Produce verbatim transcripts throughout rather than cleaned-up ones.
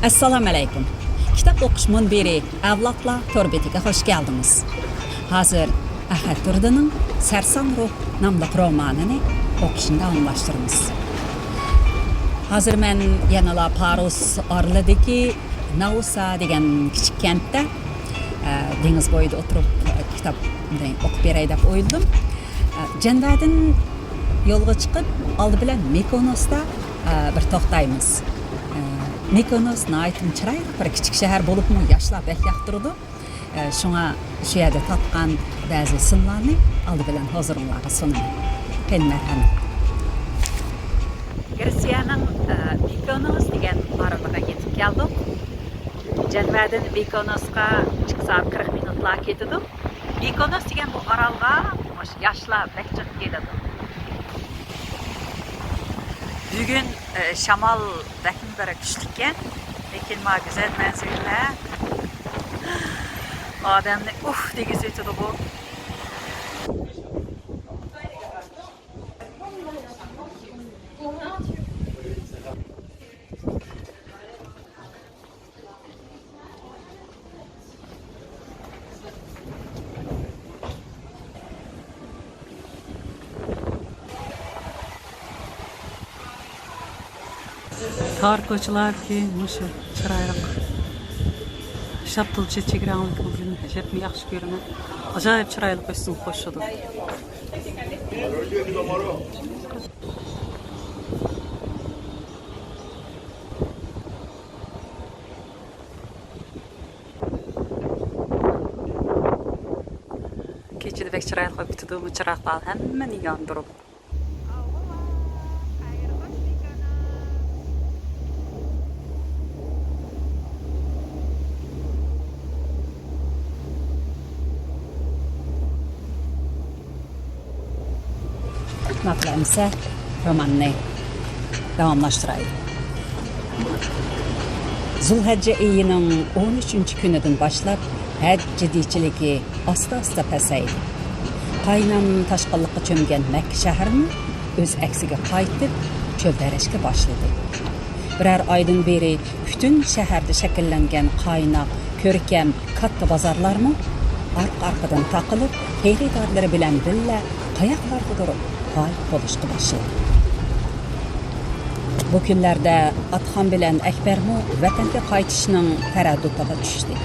ئەسسالامۇئەلەيكۇم. كىتاب ئوقۇش مۇنبىرى ئەۋلادلار تور بېتىگە خۇش كەلدىڭىز. ھازىر ئەخەت تۇردىنىڭ سەرسان روھ ناملىق رومانىنى ئوقۇشنى داۋاملاشتۇرىمىز. ھازىر مەن يەنىلا پارس ئارىلىدىكى ناۋسا دېگەن كىچىك كەنتتە، ئە، دېڭىز بويىدا ئولتۇرۇپ، ئە، كىتاب ئوقۇپ بېرەي دەپ ئويلىدىم. ئە، جەنۋەدىن يولغا چىقىپ، ئالدى بىلەن مىكونوستا، ئە، بىر توختايمىز. ئە، مىكونوس ناھايىتىمۇ چىرايلىق بىر كىچىك شەھەر بولۇپمۇ، ياشلار بەك ياقتۇرىدۇ. ئە، شۇڭا شۇ يەردە تارتقان بەزى سىنلارنى ئالدى بىلەن ھۇزۇرۇڭلارغا سۇنىمەن. قېنى، مەرھەمەت. گرېتسىيەنىڭ، ئە، مىكونوس دېگەن ئارىلىغا يېتىپ كەلدۇق. جەنۋەدىن مىكونوسقا ئىككى سائەت قىرىق مىنۇتلا كېتىدۇ. مىكونوس دېگەن بۇ ئارالغا مۇشۇ ياشلار بەك جىق كېلىدۇ. بۈگۈن، ئە، شامال بەكمۇ بىر كۈچلۈككەن، لېكىن ما گۈزەل مەنزىرىلەر ئادەمنى ئۇھ دېگۈزۈۋېتىدىغۇ. تار كوچىلاردىكى مۇشۇ چىرايلىق شاپتۇل چېچىكى رەڭلىك بۇ گۈلنى ئەجەبمۇ ياخشى كۆرىمەن. ئاجايىپ چىرايلىق ئۆسسىمۇ قوشىدۇ. كېچىدە بەك چىرايلىق بولۇپ كېتىدۇ، بۇ چىراغلار ھەممىنى ياندۇرۇپ. شۇنداقلا ئەمسە روماننى داۋاملاشتۇرايلى. زۇلھەججە ئېيىنىڭ ئون ئۈچىنچى كۈنىدىن باشلاپ ھەج جىددىيچىلىكى ئاستا-ئاستا پەسەيدى. قاينام تاشقىنلىققا چۆمگەن مەككە شەھىرىمۇ ئۆز ئەكسىگە قايتىپ، چۆلدەرەشكە باشلىدى. بىرەر ئايدىن بېرى پۈتۈن شەھەردە شەكىللەنگەن قايناق، كۆركەم، كاتتا بازارلارمۇ ئارقا-ئارقىدىن تاقىلىپ، خېرىدارلىرى بىلەن بىللە قاياقلارغىدۇر غايىب بولۇشقا باشلىدى. بۇ كۈنلەردە ئاتخان بىلەن ئەكبەرمۇ ۋەتەنگە قايتىشنىڭ تەرەددۇتىغا چۈشتى.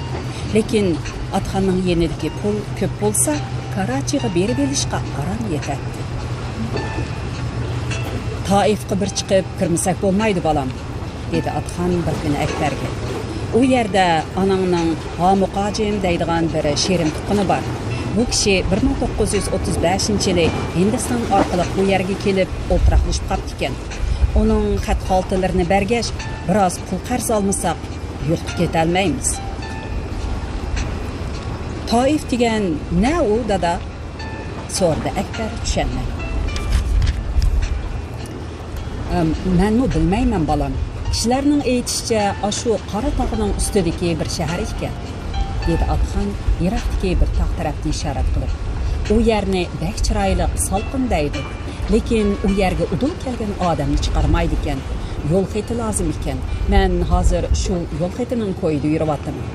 لېكىن ئاتخاننىڭ يېنىدىكى پۇل كۆپ بولسا، كاراچىغا بېرىۋېلىشقا ئاران يېتەتتى. تائىفقا بىر چىقىپ كىرمىسەك بولمايدۇ، بالام. دېدى ئاتخان بىر كۈنى ئەكبەرگە. ئۇ يەردە ئاناڭنىڭ ھامۇقاجىم دەيدىغان بىر شېرىن تۇغقىنى بار. بۇ كىشى بىر مىڭ توققۇز يۈز ئوتتۇز بەشىنچى يىلى ھىندىستان ئارقىلىق بۇ يەرگە كېلىپ ئولتۇراقلىشىپ قاپتىكەن. ئۇنىڭ خەت خالتىلىرىنى بەرگەچ، بىراز پۇل قەرز ئالمىساق، يۇرتقا كېتەلمەيمىز. تائىف دېگەن نە ئۇ، دادا؟ سورىدى ئەكبەر چۈشەنمەي. ئەم، مەنمۇ بىلمەيمەن، بالام. كىشىلەرنىڭ ئېيتىشىچە، ئاشۇ قارا تاغنىڭ ئۈستىدىكى بىر شەھەر ئىكەن، دېدى ئاتخان يىراقتىكى بىر تاغ تەرەپنى ئىشارەت قىلىپ. ئۇ يەرنى بەك چىرايلىق، سالقىن دەيدۇ. لېكىن ئۇ يەرگە ئۇدۇل كەلگەن ئادەمنى چىقارمايدىكەن. يول خېتى لازىم ئىكەن. مەن ھازىر شۇ يول خېتىنىڭ كويىدا يۈرۈۋاتىمەن.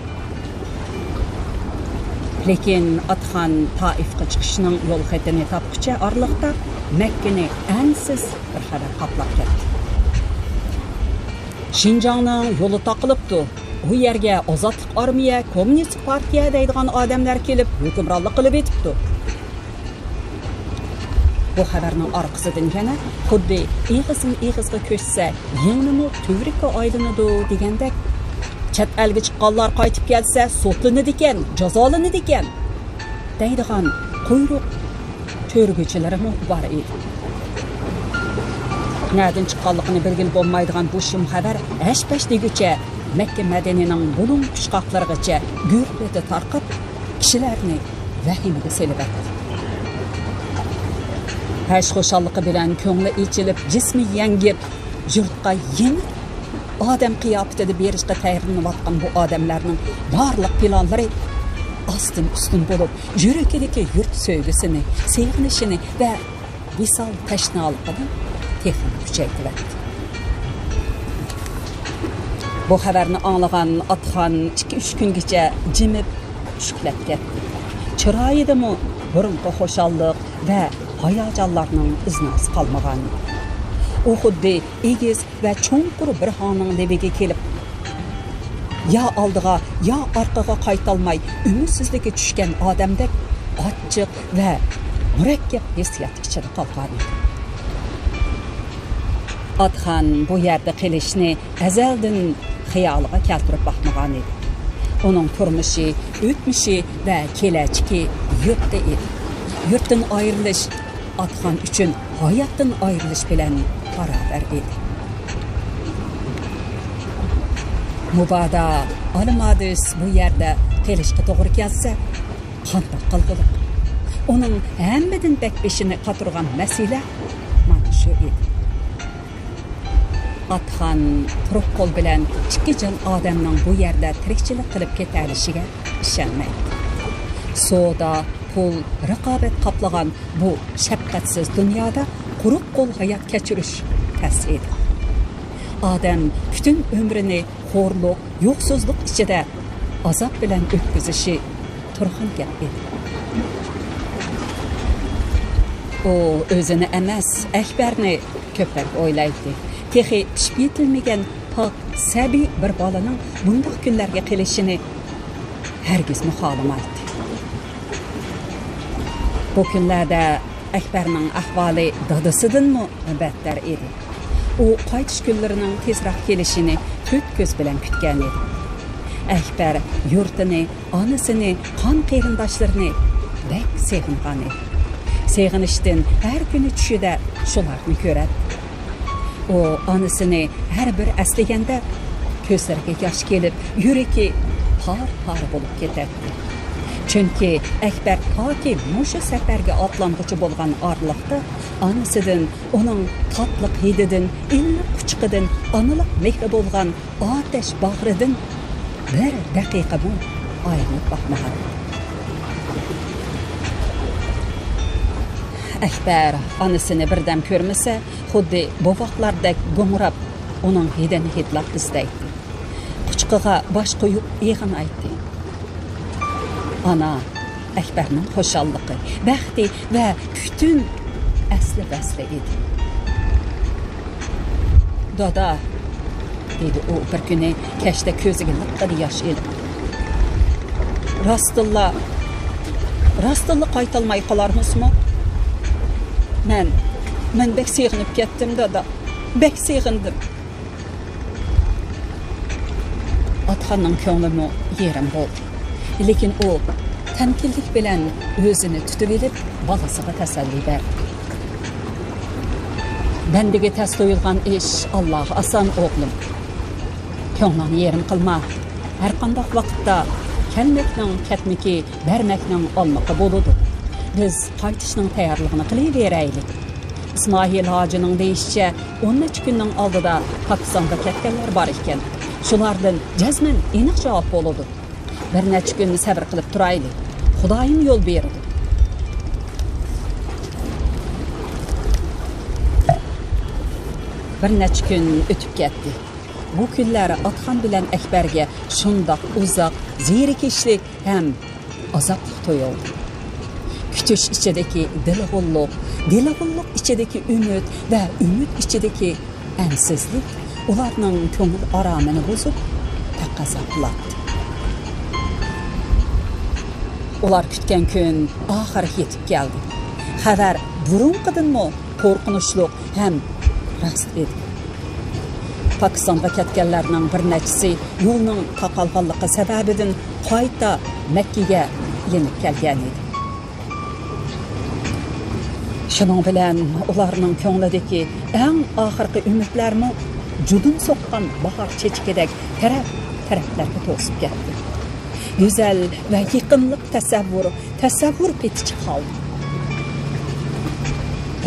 لېكىن ئاتخان تائىفقا چىقىشنىڭ يول خېتىنى تاپقۇچە ئارىلىقتا مەككىنى ئەنسىز بىر خەۋەر قاپلاپ كەتتى. شىنجاڭنىڭ يولى تاقىلىپتۇ. ئۇ يەرگە ئازادلىق ئارمىيە، كوممۇنىست پارتىيە دەيدىغان ئادەملەر كېلىپ ھۆكۈمرانلىق قىلىۋېتىپتۇ. بۇ خەۋەرنىڭ ئارقىسىدىن يەنە خۇددى «ئېغىزدىن ئېغىزغا كۆچسە، يىڭنىمۇ تۈۋرۈككە ئايلىنىدۇ» دېگەندەك، «چەت ئەلگە چىققانلار قايتىپ كەلسە، سوتلىنىدىكەن، جازالىنىدىكەن» دەيدىغان قۇيرۇق چۆرگۈچىلىرىمۇ بار ئىدى. نەدىن چىققانلىقىنى بىلگىلى بولمايدىغان بۇ شۇم خەۋەر ھەش-پەش دېگۈچە مەككە مەدىنىنىڭ بۇلۇڭ-پۇچقاقلىرىغىچە گۈررىدە تارقاپ، كىشىلەرنى ۋەھىمىگە سېلىۋەتتى. ھەش-خۇشاللىقى بىلەن كۆڭلى ئېچىلىپ، جىسمى يەڭگىپ، يۇرتقا يېڭى ئادەم قىياپىتىدە بېرىشقا تەييارلىنىۋاتقان بۇ ئادەملەرنىڭ بارلىق پىلانلىرى ئاستىن-ئۈستۈن بولۇپ، يۈرىكىدىكى يۇرت سۆيگۈسىنى، سېغىنىشىنى ۋە ۋىسال تەشنالىقىنى تېخىمۇ كۈچەيتىۋەتتى. بۇ خەۋەرنى ئاڭلىغان ئاتخان ئىككى-ئۈچ كۈنگىچە جىمىپ، ئۈشكۈلەپ كەتتى. چىرايىدىمۇ بۇرۇنقى خۇشاللىق ۋە ھاياجانلارنىڭ ئىز-نامىسى قالمىغان. ئۇ خۇددى ئېگىز ۋە چوڭقۇر بىر ھاڭنىڭ لېۋىگە كېلىپ، يا ئالدىغا، يا ئارقىغا قايتالماي، ئۈمىدسىزلىككە چۈشكەن ئادەمدەك ئاچچىق ۋە مۇرەككەپ ھېسسىيات ئىچىدە قالغان. ئاتخان بۇ يەردە قېلىشنى ئەزەلدىن خىيالىغا كەلتۈرۈپ باقمىغانىدى. ئۇنىڭ تۇرمۇشى، ئۆتمۈشى ۋە كېلەچىكى يۇرتتا ئىدى. يۇرتتىن ئايرىلىش ئاتخان ئۈچۈن ھاياتتىن ئايرىلىش بىلەن باراۋەر ئىدى. مۇبادا ئالىمادىس بۇ يەردە قېلىشقا توغرا كەلسە، قانداق قىلغۇلۇق؟ ئۇنىڭ ھەممىدىن بەك بېشىنى قاتۇرغان مەسىلە مانا شۇ ئىدى. ئاتخان قۇرۇق قول بىلەن ئىككى جان ئادەمنىڭ بۇ يەردە تىرىكچىلىك قىلىپ كېتەلىشىگە ئىشەنمەيتتى. سودا، پۇل، رىقابەت قاپلىغان بۇ شەپقەتسىز دۇنيادا قۇرۇق قول ھايات كەچۈرۈش تەس ئىدى. ئادەم پۈتۈن ئۆمرىنى خورلۇق، يوقسۇزلۇق ئىچىدە ئازاب بىلەن ئۆتكۈزۈشى تۇرغان گەپ ئىدى. ئۇ ئۆزىنى ئەمەس، ئەكبەرنى كۆپرەك ئويلايتتى. تېخى پىشىپ يېتىلمىگەن پاك سەبىي بىر بالىنىڭ بۇنداق كۈنلەرگە قېلىشىنى ھەرگىزمۇ خالىمايتتى. بۇ كۈنلەردە ئەكبەرنىڭ ئەھۋالى دادىسىدىنمۇ بەتتەر ئىدى. ئۇ قايتىش كۈنلىرىنىڭ تېزراق كېلىشىنى تۆت كۆز بىلەن كۈتكەن ئىدى. ئەكبەر يۇرتىنى، ئانىسىنى، قان قېرىنداشلىرىنى بەك سېغىنغان ئىدى. سېغىنىشتىن ھەر كۈنى چۈشىدە شۇلارنى كۆرەتتى. ئۇ ئانىسىنى ھەر بىر ئەسلىگەندە كۆزلىرىگە ياش كېلىپ، يۈرىكى پار-پار بولۇپ كېتەتتى. چۈنكى ئەكبەر تاكى مۇشۇ سەپەرگە ئاتلانغۇچە بولغان ئارىلىقتا ئانىسىدىن، ئۇنىڭ تاتلىق ھىدىدىن، ئىللىق قۇچىقىدىن، ئانىلىق مېھرى بولغان ئاتەش باغرىدىن بىر دەقىقىمۇ ئايرىلىپ باقمىغان. ئەكبەر ئانىسىنى بىردەم كۆرمىسە، خۇددى بوۋاقلاردەك گۇڭراپ، ئۇنىڭ ھىدىنى ھىدلاپ ئىزدەيتتى. قۇچىقىغا باش قويۇپ ئېغىنايتتى. ئانا ئەكبەرنىڭ خۇشاللىقى، بەختى ۋە پۈتۈن ئەسلى ۋەسلى ئىدى. «دادا»، دېدى ئۇ بىر كۈنى كەچتە كۆزىگە لىققىدە ياش ئېلىپ. «راستتىنلا، راستتىنلا قايتالماي قالارمىزمۇ؟ مەن، مەن بەك سېغىنىپ كەتتىم، دادا. بەك سېغىندىم.» ئاتخاننىڭ كۆڭلىمۇ يېرىم بولدى. لېكىن ئۇ تەمكىنلىك بىلەن ئۆزىنى تۇتۇۋېلىپ، بالىسىغا تەسەللى بەردى. «بەندىگە تەس تۇيۇلغان ئىش ئاللاغا ئاسان، ئوغلۇم. كۆڭلۈڭنى يېرىم قىلما. ھەرقانداق ۋاقىتتا كەلمەكنىڭ كەتمىكى، بەرمەكنىڭ ئالمىقى بولىدۇ. بىز قايتىشنىڭ تەييارلىقىنى قىلىۋېرەيلى. ئىسمائىل ھاجىنىڭ دېيىشىچە، ئون نەچچە كۈننىڭ ئالدىدا پاكىستانغا كەتكەنلەر بار ئىكەن. شۇلاردىن جەزمەن ئېنىق جاۋاب بولىدۇ. بىر نەچچە كۈن سەۋر قىلىپ تۇرايلى. خۇدايىم يول بېرىدۇ.» بىر نەچچە كۈن ئۆتۈپ كەتتى. بۇ كۈنلەر ئاتخان بىلەن ئەكبەرگە شۇنداق ئۇزاق، زېرىكىشلىك ھەم ئازابلىق تۇيۇلدى. كۈتۈش ئىچىدىكى دىلغۇنلۇق، دىلغۇنلۇق ئىچىدىكى ئۈمىد ۋە ئۈمىد ئىچىدىكى ئەنسىزلىك ئۇلارنىڭ كۆڭۈل ئارامىنى بۇزۇپ، تەقەززا قىلاتتى. ئۇلار كۈتكەن كۈن ئاخىرى يېتىپ كەلدى. خەۋەر بۇرۇنقىدىنمۇ قورقۇنچلۇق ھەم راست ئىدى. پاكىستانغا كەتكەنلەرنىڭ بىر نەچچىسى يولنىڭ تاقالغانلىقى سەۋەبىدىن قايتا مەككىگە يېنىپ كەلگەن ئىدى. شۇنىڭ بىلەن ئۇلارنىڭ كۆڭلىدىكى ئەڭ ئاخىرقى ئۈمىدلەرمۇ جۇدۇن سوققان باھار چېچىكىدەك تەرەپ-تەرەپلەرگە توسۇپ كەتتى. گۈزەل ۋە يېقىملىق تەسەۋۋۇر، تەسەۋۋۇر پېتىچە قالدى.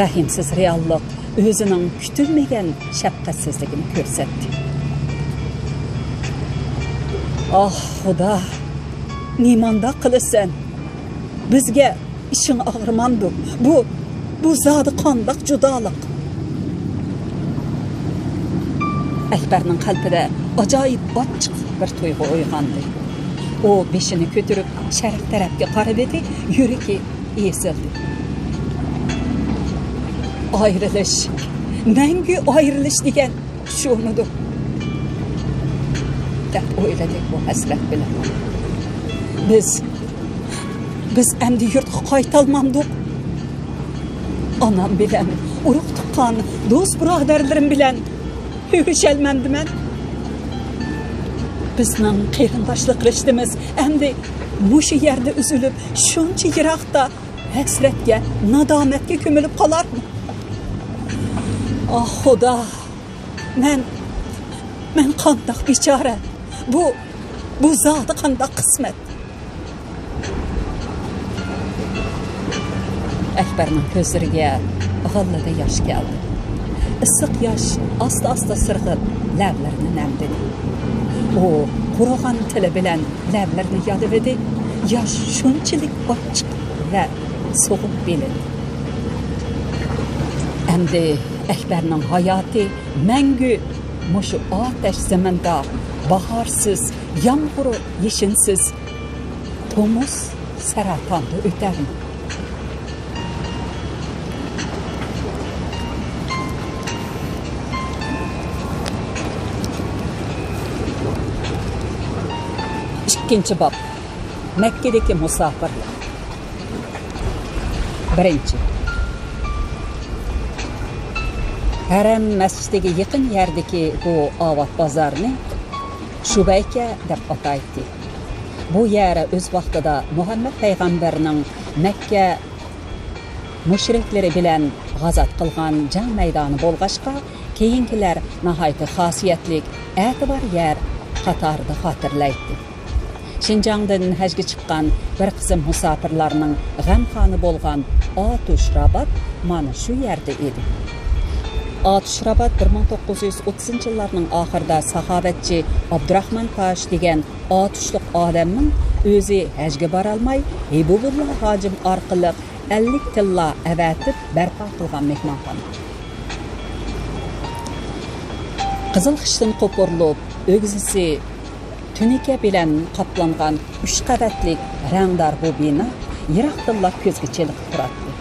رەھىمسىز رېئاللىق ئۆزىنىڭ كۈتۈلمىگەن شەپقەتسىزلىكىنى كۆرسەتتى. ئاھ، خۇدا، نېمانداق قىلىسەن؟ بىزگە ئىچىڭ ئاغرىمامدۇ؟ بۇ، بۇ زادى قانداق جۇدالىق؟ ئەكبەرنىڭ قەلبىدە ئاجايىپ ئاچچىق بىر تۇيغۇ ئويغاندى. ئۇ بېشىنى كۆتۈرۈپ شەرق تەرەپكە قارىۋىدى، يۈرىكى ئېزىلدى. ئايرىلىش، مەڭگۈ ئايرىلىش دېگەن شۇمىدۇ؟ دەپ ئويلىدى بۇ ھەسرەت بىلەن. بىز، بىز ئەمدى يۇرتقا قايتالمامدۇق. ئانام بىلەن، ئۇرۇق-تۇغقان، دوست-بۇرادەرلىرىم بىلەن كۆرۈشەلمەمدىمەن. بىزنىڭ قېرىنداشلىق رىشتىمىز ئەمدى مۇشۇ يەردە ئۈزۈلۈپ، شۇنچە يىراقتا ھەسرەتكە، نادامەتكە كۆمۈلۈپ قالارمۇ؟ ئاھ، خۇدا! مەن، مەن قانداق بىچارە؟ بۇ، بۇ زادى قانداق قىسمەت؟ ئەكبەرنىڭ كۆزلىرىگە غاللىدە ياش كەلدى. ئىسسىق ياش ئاستا-ئاستا سىرغىپ، لەۋلىرىنى نەمدىدى. ئۇ قۇرۇغان تىلى بىلەن لەۋلىرىنى يالىۋىدى. ياش شۇنچىلىك ئاچچىق ۋە سوغۇق بىلىندى. ئەمدى ئەكبەرنىڭ ھاياتى مەڭگۈ مۇشۇ ئاتەش زېمىندا، باھارسىز، يامغۇر، يېشىنسىز، تومۇز سەرەتاندا ئۆتەرمۇ؟ ئىككىنچى باب. مەككىدىكى مۇساپىرلار. بىرىنچى. ھەرەم مەسچىتىگە يېقىن يەردىكى بۇ ئاۋات بازارنى شۇبەيكە دەپ ئاتايتتى. بۇ يەر ئۆز ۋاقتىدا مۇھەممەد پەيغەمبەرنىڭ مەككە مۇشرىكلىرى بىلەن غازات قىلغان جەڭ مەيدانى بولغاچقا، كېيىنكىلەر ناھايىتى خاسىيەتلىك، ئەتىۋار يەر قاتارىدا خاتىرىلەيتتى. شىنجاڭدىن ھەجگە چىققان بىر قىسىم مۇساپىرلارنىڭ غەمخانى بولغان ئاتۇش رابات مانا شۇ يەردە ئىدى. ئاتۇش رابات بىر مىڭ توققۇز يۈز ئوتتۇزىنچى يىللارنىڭ ئاخىرىدا ساخاۋەتچى ئابدۇراخمان تاش دېگەن ئاتۇشلۇق ئادەمنىڭ ئۆزى ھەجگە بارالماي، ھېبىبۇللا ھاجىم ئارقىلىق ئەللىك تىللا ئەۋەتىپ بەرپا قىلغان مېھمانخانا. قىزىل خىشتىن قوپۇرۇلۇپ، ئۆگزىسى تۈنىكە بىلەن قاپلانغان ئۈچ قەۋەتلىك رەڭدار بۇ بىنا يىراقتىنلا كۆزگە چېلىقىپ تۇراتتى.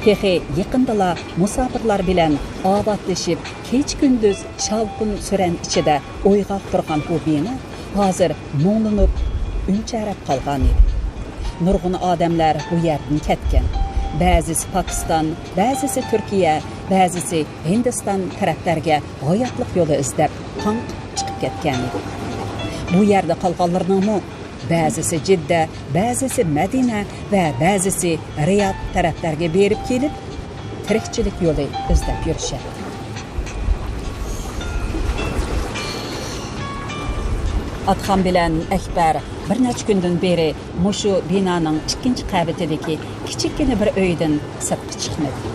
تېخى يېقىندىلا مۇساپىرلار بىلەن ئاۋاتلىشىپ، كېچە-كۈندۈز شاۋقۇن-سۈرەن ئىچىدە ئويغاق تۇرغان بۇ بىنا ھازىر مۇڭلىنىپ، ئۈمچەرەپ قالغانىدى. نۇرغۇن ئادەملەر بۇ يەردىن كەتكەن. بەزىسى پاكىستان، بەزىسى تۈركىيە، بەزىسى ھىندىستان تەرەپلەرگە ھاياتلىق يولى ئىزدەپ، قاڭقىپ چىقىپ كەتكەنىدى. بۇ يەردە قالغانلىرىنىڭمۇ بەزىسى جىددە، بەزىسى مەدىنە ۋە بەزىسى رىياد تەرەپلەرگە بېرىپ كېلىپ، تىرىكچىلىك يولى ئىزدەپ يۈرۈشەتتى. ئاتخان بىلەن ئەكبەر بىر نەچچە كۈندىن بېرى مۇشۇ بىنانىڭ ئىككىنچى قەۋىتىدىكى كىچىككىنە بىر ئۆيدىن سىرتقا چىقمىدى.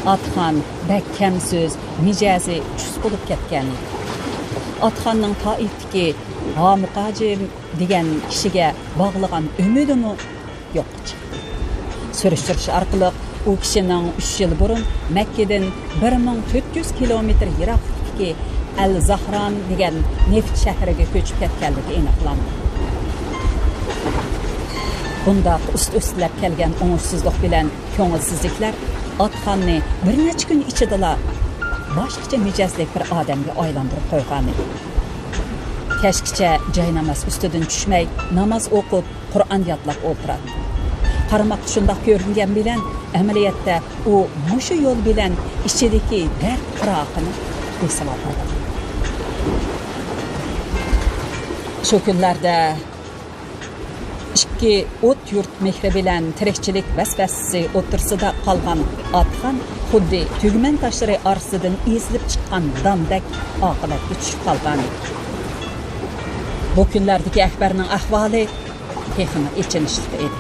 ئاتخان بەك كەمسۆز، مىجەزى چۈس بولۇپ كەتكەن ئىدى. ئاتخاننىڭ تائىفتىكى ھامۇقاجىم دېگەن كىشىگە باغلىغان ئۈمىدىمۇ يوققا چىقتى. سۈرۈشتۈرۈش ئارقىلىق ئۇ كىشىنىڭ ئۈچ يىل بۇرۇن مەككىدىن بىر مىڭ تۆت يۈز كىلومېتىر يىراقلىقتىكى ئەل زاھران دېگەن نېفىت شەھىرىگە كۆچۈپ كەتكەنلىكى ئېنىقلاندى. بۇنداق ئۈست-ئۈستىلەپ كەلگەن ئوڭۇشسىزلىق بىلەن كۆڭۈلسىزلىكلەر ئاتخاننى بىر نەچچە كۈن ئىچىدىلا باشقىچە مىجەزلىك بىر ئادەمگە ئايلاندۇرۇپ قويغانىدى. كەچكىچە جايناماز ئۈستىدىن چۈشمەي، ناماز ئوقۇپ، قۇرئان يادلاپ ئولتۇراتتى. قارىماققا شۇنداق كۆرۈنگەن بىلەن، ئەمەلىيەتتە ئۇ مۇشۇ يول بىلەن ئىچىدىكى دەرد پىراقىنى بېسىۋاتىدۇ. شۇ كۈنلەردە ئىككى ئوت-يۇرت مېھرى بىلەن تىرىكچىلىك ۋەسۋەسىسى ئوتتۇرىسىدا قالغان ئاتخان خۇددى تۈگمەن تاشلىرى ئارىسىدىن ئېزىلىپ چىققان داندەك ئاقىۋەتكە چۈشۈپ قالغانىدى. بۇ كۈنلەردىكى ئەكبەرنىڭ ئەھۋالى تېخىمۇ ئېچىنىشلىق ئىدى.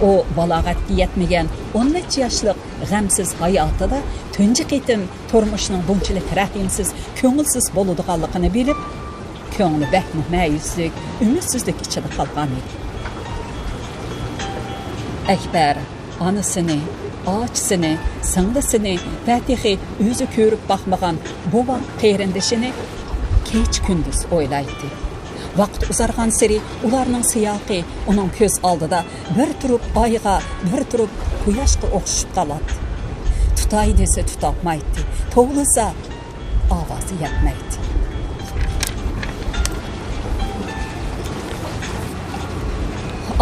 ئۇ بالاغەتكە يەتمىگەن ئون نەچچە ياشلىق غەمسىز ھاياتىدا تۇنجى قېتىم تۇرمۇشنىڭ بۇنچىلىك رەھىمسىز، كۆڭۈلسىز بولىدىغانلىقىنى بىلىپ، كۆڭلى بەكمۇ مەيۈسلۈك، ئۈمىدسىزلىك ئىچىدە قالغانىدى. ئەكبەر ئانىسىنى، ئاچىسىنى، سىڭلىسىنى ۋە تېخى ئۆزى كۆرۈپ باقمىغان بوۋاق قېرىندىشىنى كېچە-كۈندۈز ئويلايتتى. ۋاقىت ئۇزارغانسېرى ئۇلارنىڭ سىياقى ئۇنىڭ كۆز ئالدىدا بىر تۇرۇپ ئايغا، بىر تۇرۇپ قۇياشقا ئوخشىشىپ قالاتتى. تۇتاي دېسە تۇتالمايتتى، توۋلىسا ئاۋازى يەتمەيتتى.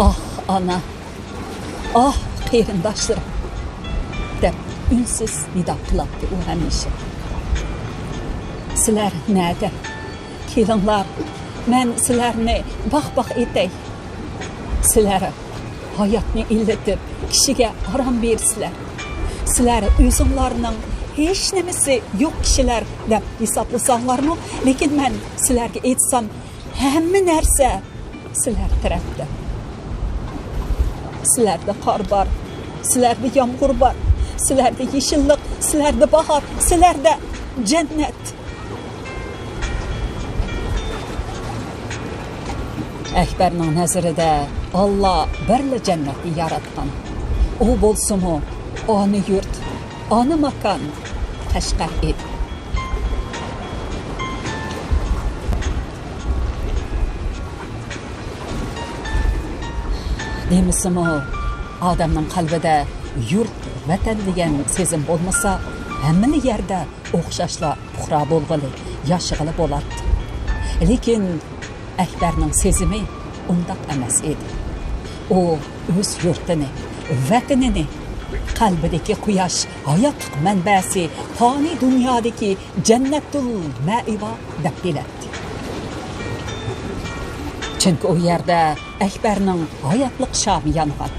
«ئاھ، ئانا! ئاھ، قېرىنداشلىرىم!» دەپ ئۈنسىز نىدا قىلاتتى ئۇ ھەمىشە. «سىلەر نەدە؟ كېلىڭلار، مەن سىلەرنى باغ-باغ ئېتەي. سىلەر ھاياتنى ئىللىتىپ، كىشىگە ئارام بېرىسىلەر. سىلەر ئۆزۈڭلارنىڭ ھېچنېمىسى يوق كىشىلەر دەپ ھېسابلىساڭلارمۇ، لېكىن مەن سىلەرگە ئېيتسام، ھەممە نەرسە سىلەر تەرەپتە. سىلەردە قار بار، سىلەردە يامغۇر بار، سىلەردە يېشىللىق، سىلەردە باھار، سىلەردە جەننەت.» ئەكبەرنىڭ نەزىرىدە ئاللا بىرلا جەننەتنى ياراتقان. ئۇ بولسىمۇ ئانا يۇرت، ئانا ماكان قەشقەر ئىدى. دېمىسىمۇ، ئادەمنىڭ قەلبىدە يۇرت، ۋەتەن دېگەن سېزىم بولمىسا، ھەممىلا يەردە ئوخشاشلا پۇقرا بولغىلى، ياشىغىلى بولاتتى. لېكىن ئەكبەرنىڭ سېزىمى ئۇنداق ئەمەس ئىدى. ئۇ ئۆز يۇرتىنى، ۋەتىنىنى، قەلبىدىكى قۇياش، ھاياتلىق مەنبەسى، پانىي دۇنيادىكى جەننەتۇل مەئۋا دەپ بىلەتتى. چۈنكى ئۇ يەردە ئەكبەرنىڭ ھاياتلىق شامى يانغان.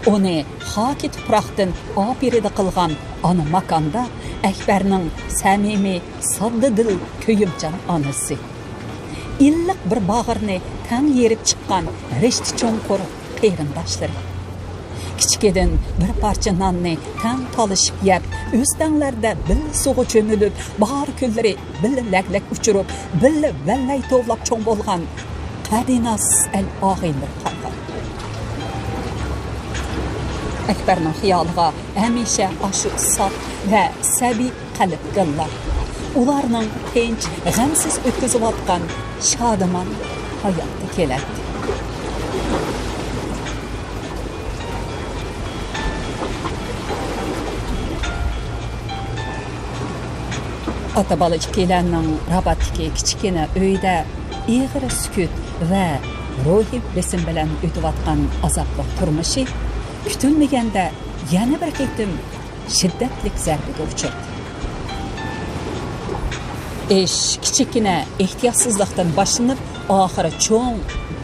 ئۇنى خاكى تۇپراقتىن ئاپىرىدە قىلغان ئانا ماكاندا ئەكبەرنىڭ سەمىمىي، ساددىدىل، كۆيۈمچان ئانىسى. ئىللىق بىر باغرىنى تەڭ يېرىپ چىققان رىشتە چوڭقۇر قېرىنداشلىرى. كىچىكىدىن بىر پارچە ناننى تەڭ تالىشىپ يەپ، ئۆستەڭلەردە بىللە سۇغا چۆمۈلۈپ، باھار كۈنلىرى بىللە لەگلەك ئۇچۇرۇپ، بىللە ۋەللەي توۋلاپ چوڭ بولغان قەدىناس ئەل ئاغىنىلىرى قالغان. ئەكبەرنىڭ خىيالىغا ھەمىشە ئاشۇ ساپ ۋە سەبىي قەلب گىللا، ئۇلارنىڭ تىنچ، غەمسىز ئۆتكۈزۈۋاتقان شادىمان ھاياتى كېلەتتى. ئاتا-بالا ئىككىيلەننىڭ راۋاتتىكى كىچىككىنە ئۆيدە ئېغىر سۈكۈت ۋە روھىي بېسىم بىلەن ئۆتۈۋاتقان ئازابلىق تۇرمۇشى كۈتۈلمىگەندە يەنە بىر قېتىم شىددەتلىك زەربىگە ئۇچرىدى. ئىش كىچىككىنە ئېھتىياتسىزلىقتىن باشلىنىپ، ئاخىرى چوڭ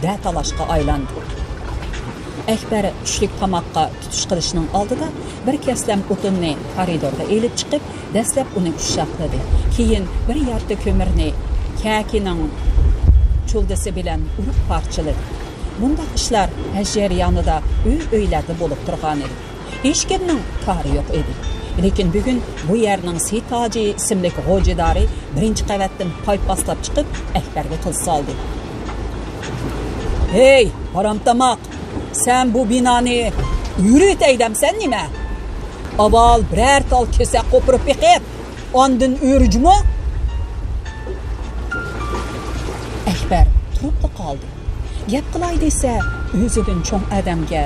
دەتالاشقا ئايلاندى. ئەكبەر چۈشلۈك تاماققا تۇتۇش قىلىشنىڭ ئالدىدا بىر كەسلەم ئوتۇننى كارىدورغا ئېلىپ چىقىپ، دەسلەپ ئۇنى ئۇششاقلىدى. كېيىن بىر يارتى كۆمۈرنى كەكىنىڭ چۇلدىسى بىلەن ئۇرۇپ پارچىلىدى. بۇنداق ئىشلار ھەج جەريانىدا ئۆي-ئۆيلەردە بولۇپ تۇرغانىدى. ھېچكىمنىڭ كارى يوق ئىدى. لېكىن بۈگۈن بۇ يەرنىڭ سېيىت ھاجى ئىسىملىك غوجىدارى بىرىنچى قەۋەتتىن پايپاسلاپ چىقىپ، ئەكبەرگە تىل سالدى. «ھەي، ھارامتاماق! سەن بۇ بىنانى ئۆرۈۋېتەي دەمسەن نېمە؟ ئاۋۋال بىرەر تال كېسەك قوپۇرۇپ بېقىپ، ئاندىن ئۆرۈ جۇمۇ.» ئەكبەر تۇرۇپلا قالدى. گەپ قىلاي دېسە، ئۆزىدىن چوڭ ئادەمگە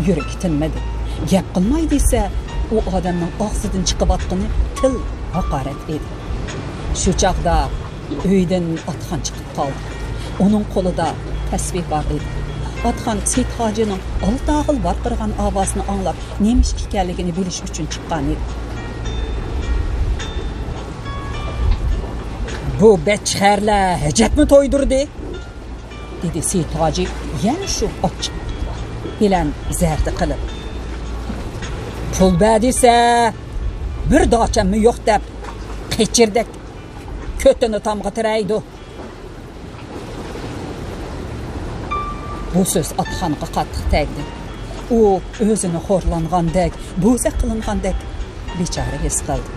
يۈرىكى تىنمىدى. گەپ قىلماي دېسە، ئۇ ئادەمنىڭ ئاغزىدىن چىقىۋاتقىنى تىل ھاقارەت ئىدى. شۇ چاغدا ئۆيدىن ئاتىخان چىقىپ قالدى. ئۇنىڭ قولىدا تەسبىھ بار ئىدى. ئاتىخان سېيىت ھاجىنىڭ ئالتە ئاغىل ۋارقىرىغان ئاۋازىنى ئاڭلاپ، نېمە ئىش ئىكەنلىكىنى بىلىش ئۈچۈن چىققان ئىدى. «بۇ بەچچىخەرلەر ھاجەتمۇ تويدۇردى؟» دېدى سېيىت ھاجى يەنە شۇ ئاچچىق بىلەن زەردە قىلىپ. «پۇل بەر دېسە، بىر داچەممۇ يوق» دەپ، قېچىردەك كۆتىنى تامغا تىرەيدۇ. بۇ سۆز ئاتىخانغا قاتتىق تەگدى. ئۇ ئۆزىنى خورلانغاندەك، بوزەك قىلىنغاندەك بىچارە ھېس قىلدى.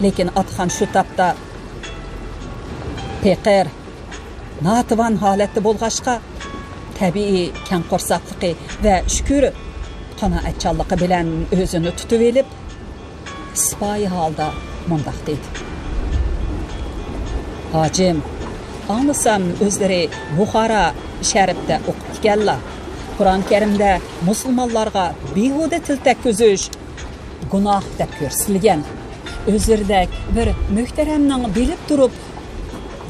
لېكىن ئاتىخان شۇ تاپتا پېقىر، ناتىۋان ھالەتتە بولغاچقا، تەبىئىي كەڭ قورساقلىقى ۋە شۈكۈر قانائەتچانلىقى بىلەن ئۆزىنى تۇتۇۋېلىپ، سىپايى ھالدا مۇنداق دېدى: ھاجىم، ئاڭلىسام ئۆزلىرى بۇخارا شەرىپتە ئوقۇپتىكەنلا. قۇرئان كەرىمدە مۇسۇلمانلارغا بىھۇدە تىل تەگكۈزۈش گۇناھ دەپ كۆرسىتىلگەن. ئۆزلىرىدەك بىر مۆھتەرەمنىڭ بىلىپ تۇرۇپ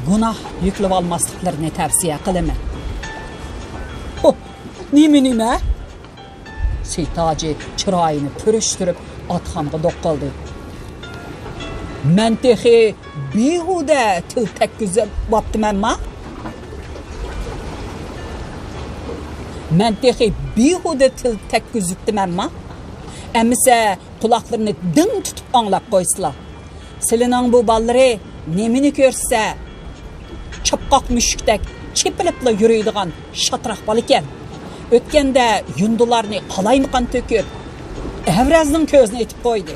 گۇناھ يۈكلىۋالماسلىقلىرىنى تەۋسىيە قىلىمەن. ھو، نېمە، نېمە؟ سېيىت ھاجى چىرايىنى پۈرۈشتۈرۈپ ئاتخانغا دوق قىلدى. مەن تېخى بىھۇدە تىل تەگكۈزۈۋاپتىمەنما؟ مەن تېخى بىھۇدە تىل تەگكۈزۈپتىمەنما؟ ئەمىسە قۇلاقلىرىنى دىڭ تۇتۇپ ئاڭلاپ قويسىلا. سىلىنىڭ بۇ بالىلىرى نېمىنى كۆرسە، چاپقاق مۈشۈكتەك چېپىلىپلا يۈرىدىغان شاتراق بالىكەن. ئۆتكەندە يۇندىلارنى قالايمىقان تۆكۈپ، ئەۋرەزنىڭ كۆزىنى ئېتىپ قويدى.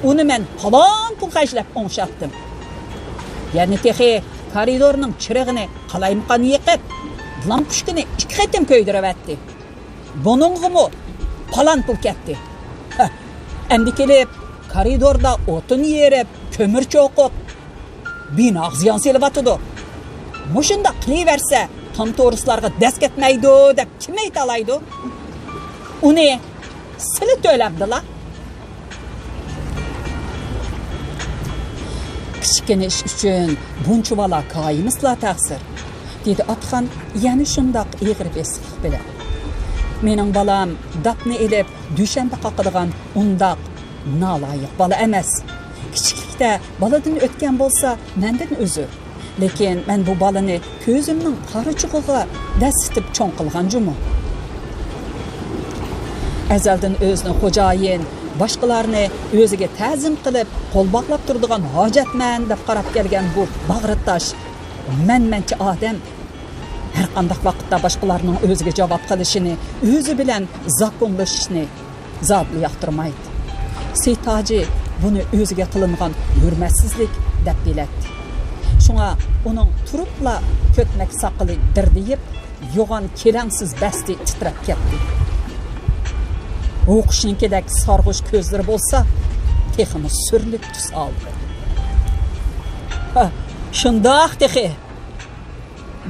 ئۇنى مەن پالان پۇل خەجلەپ ئوڭشاتتىم. يەنە تېخى كارىدورنىڭ چىرىغىنى قالايمىقان يېقىپ، لامپۇچكىنى ئىككى قېتىم كۆيدۈرۈۋەتتى. بۇنىڭغىمۇ پالان پۇل كەتتى. ھە، ئەمدى كېلىپ كارىدوردا ئوتۇن يېرىپ، كۆمۈر چوقۇپ، بىناغا زىيان سېلىۋاتىدۇ. مۇشۇنداق قىلىۋەرسە، تام تورۇسلارغا دەس كەتمەيدۇ دەپ كىم ئېيتالايدۇ؟ ئۇنى سىلى تۆلەمدىلا. كىچىككىنە ئىش ئۈچۈن بۇنچىۋالا كايىمىسىلا تەقسىر، دېدى ئاتخان يەنە شۇنداق ئېغىر بېسىقلىق بىلەن. مېنىڭ بالام داپنى ئېلىپ دۈشەنبە قاقىدىغان ئۇنداق نالايىق بالا ئەمەس. كىچىكلىكتە بالىدىن ئۆتكەن بولسا مەندىن ئۆزۈر. لېكىن مەن بۇ بالىنى كۆزۈمنىڭ قارىچۇقىغا دەسسىتىپ چوڭ قىلغان جۇمۇ. ئەزەلدىن ئۆزىنى خوجايىن، باشقىلارنى ئۆزىگە تەزىم قىلىپ، قول باغلاپ تۇرىدىغان ھاجەتمەن دەپ قاراپ كەلگەن بۇ باغرى تاش، مەنمەنچى ئادەم ھەرقانداق ۋاقىتتا باشقىلارنىڭ ئۆزىگە جاۋاب قىلىشىنى، ئۆزى بىلەن زاكونلىشىشنى زادىلا ياقتۇرمايتتى. سېيىت ھاجى بۇنى ئۆزىگە قىلىنغان ھۆرمەتسىزلىك دەپ بىلەتتى. شۇڭا ئۇنىڭ تۇرۇپلا كۆتمەك ساقىلى دىردىيىپ، يوغان كېلەڭسىز بەستى تىترەپ كەتتى. ھۇ قۇشنىڭكىدەك سارغۇچ كۆزلىرى بولسا تېخىمۇ سۈرلۈك تۈس ئالدى. ھە، شۇنداق تېخى.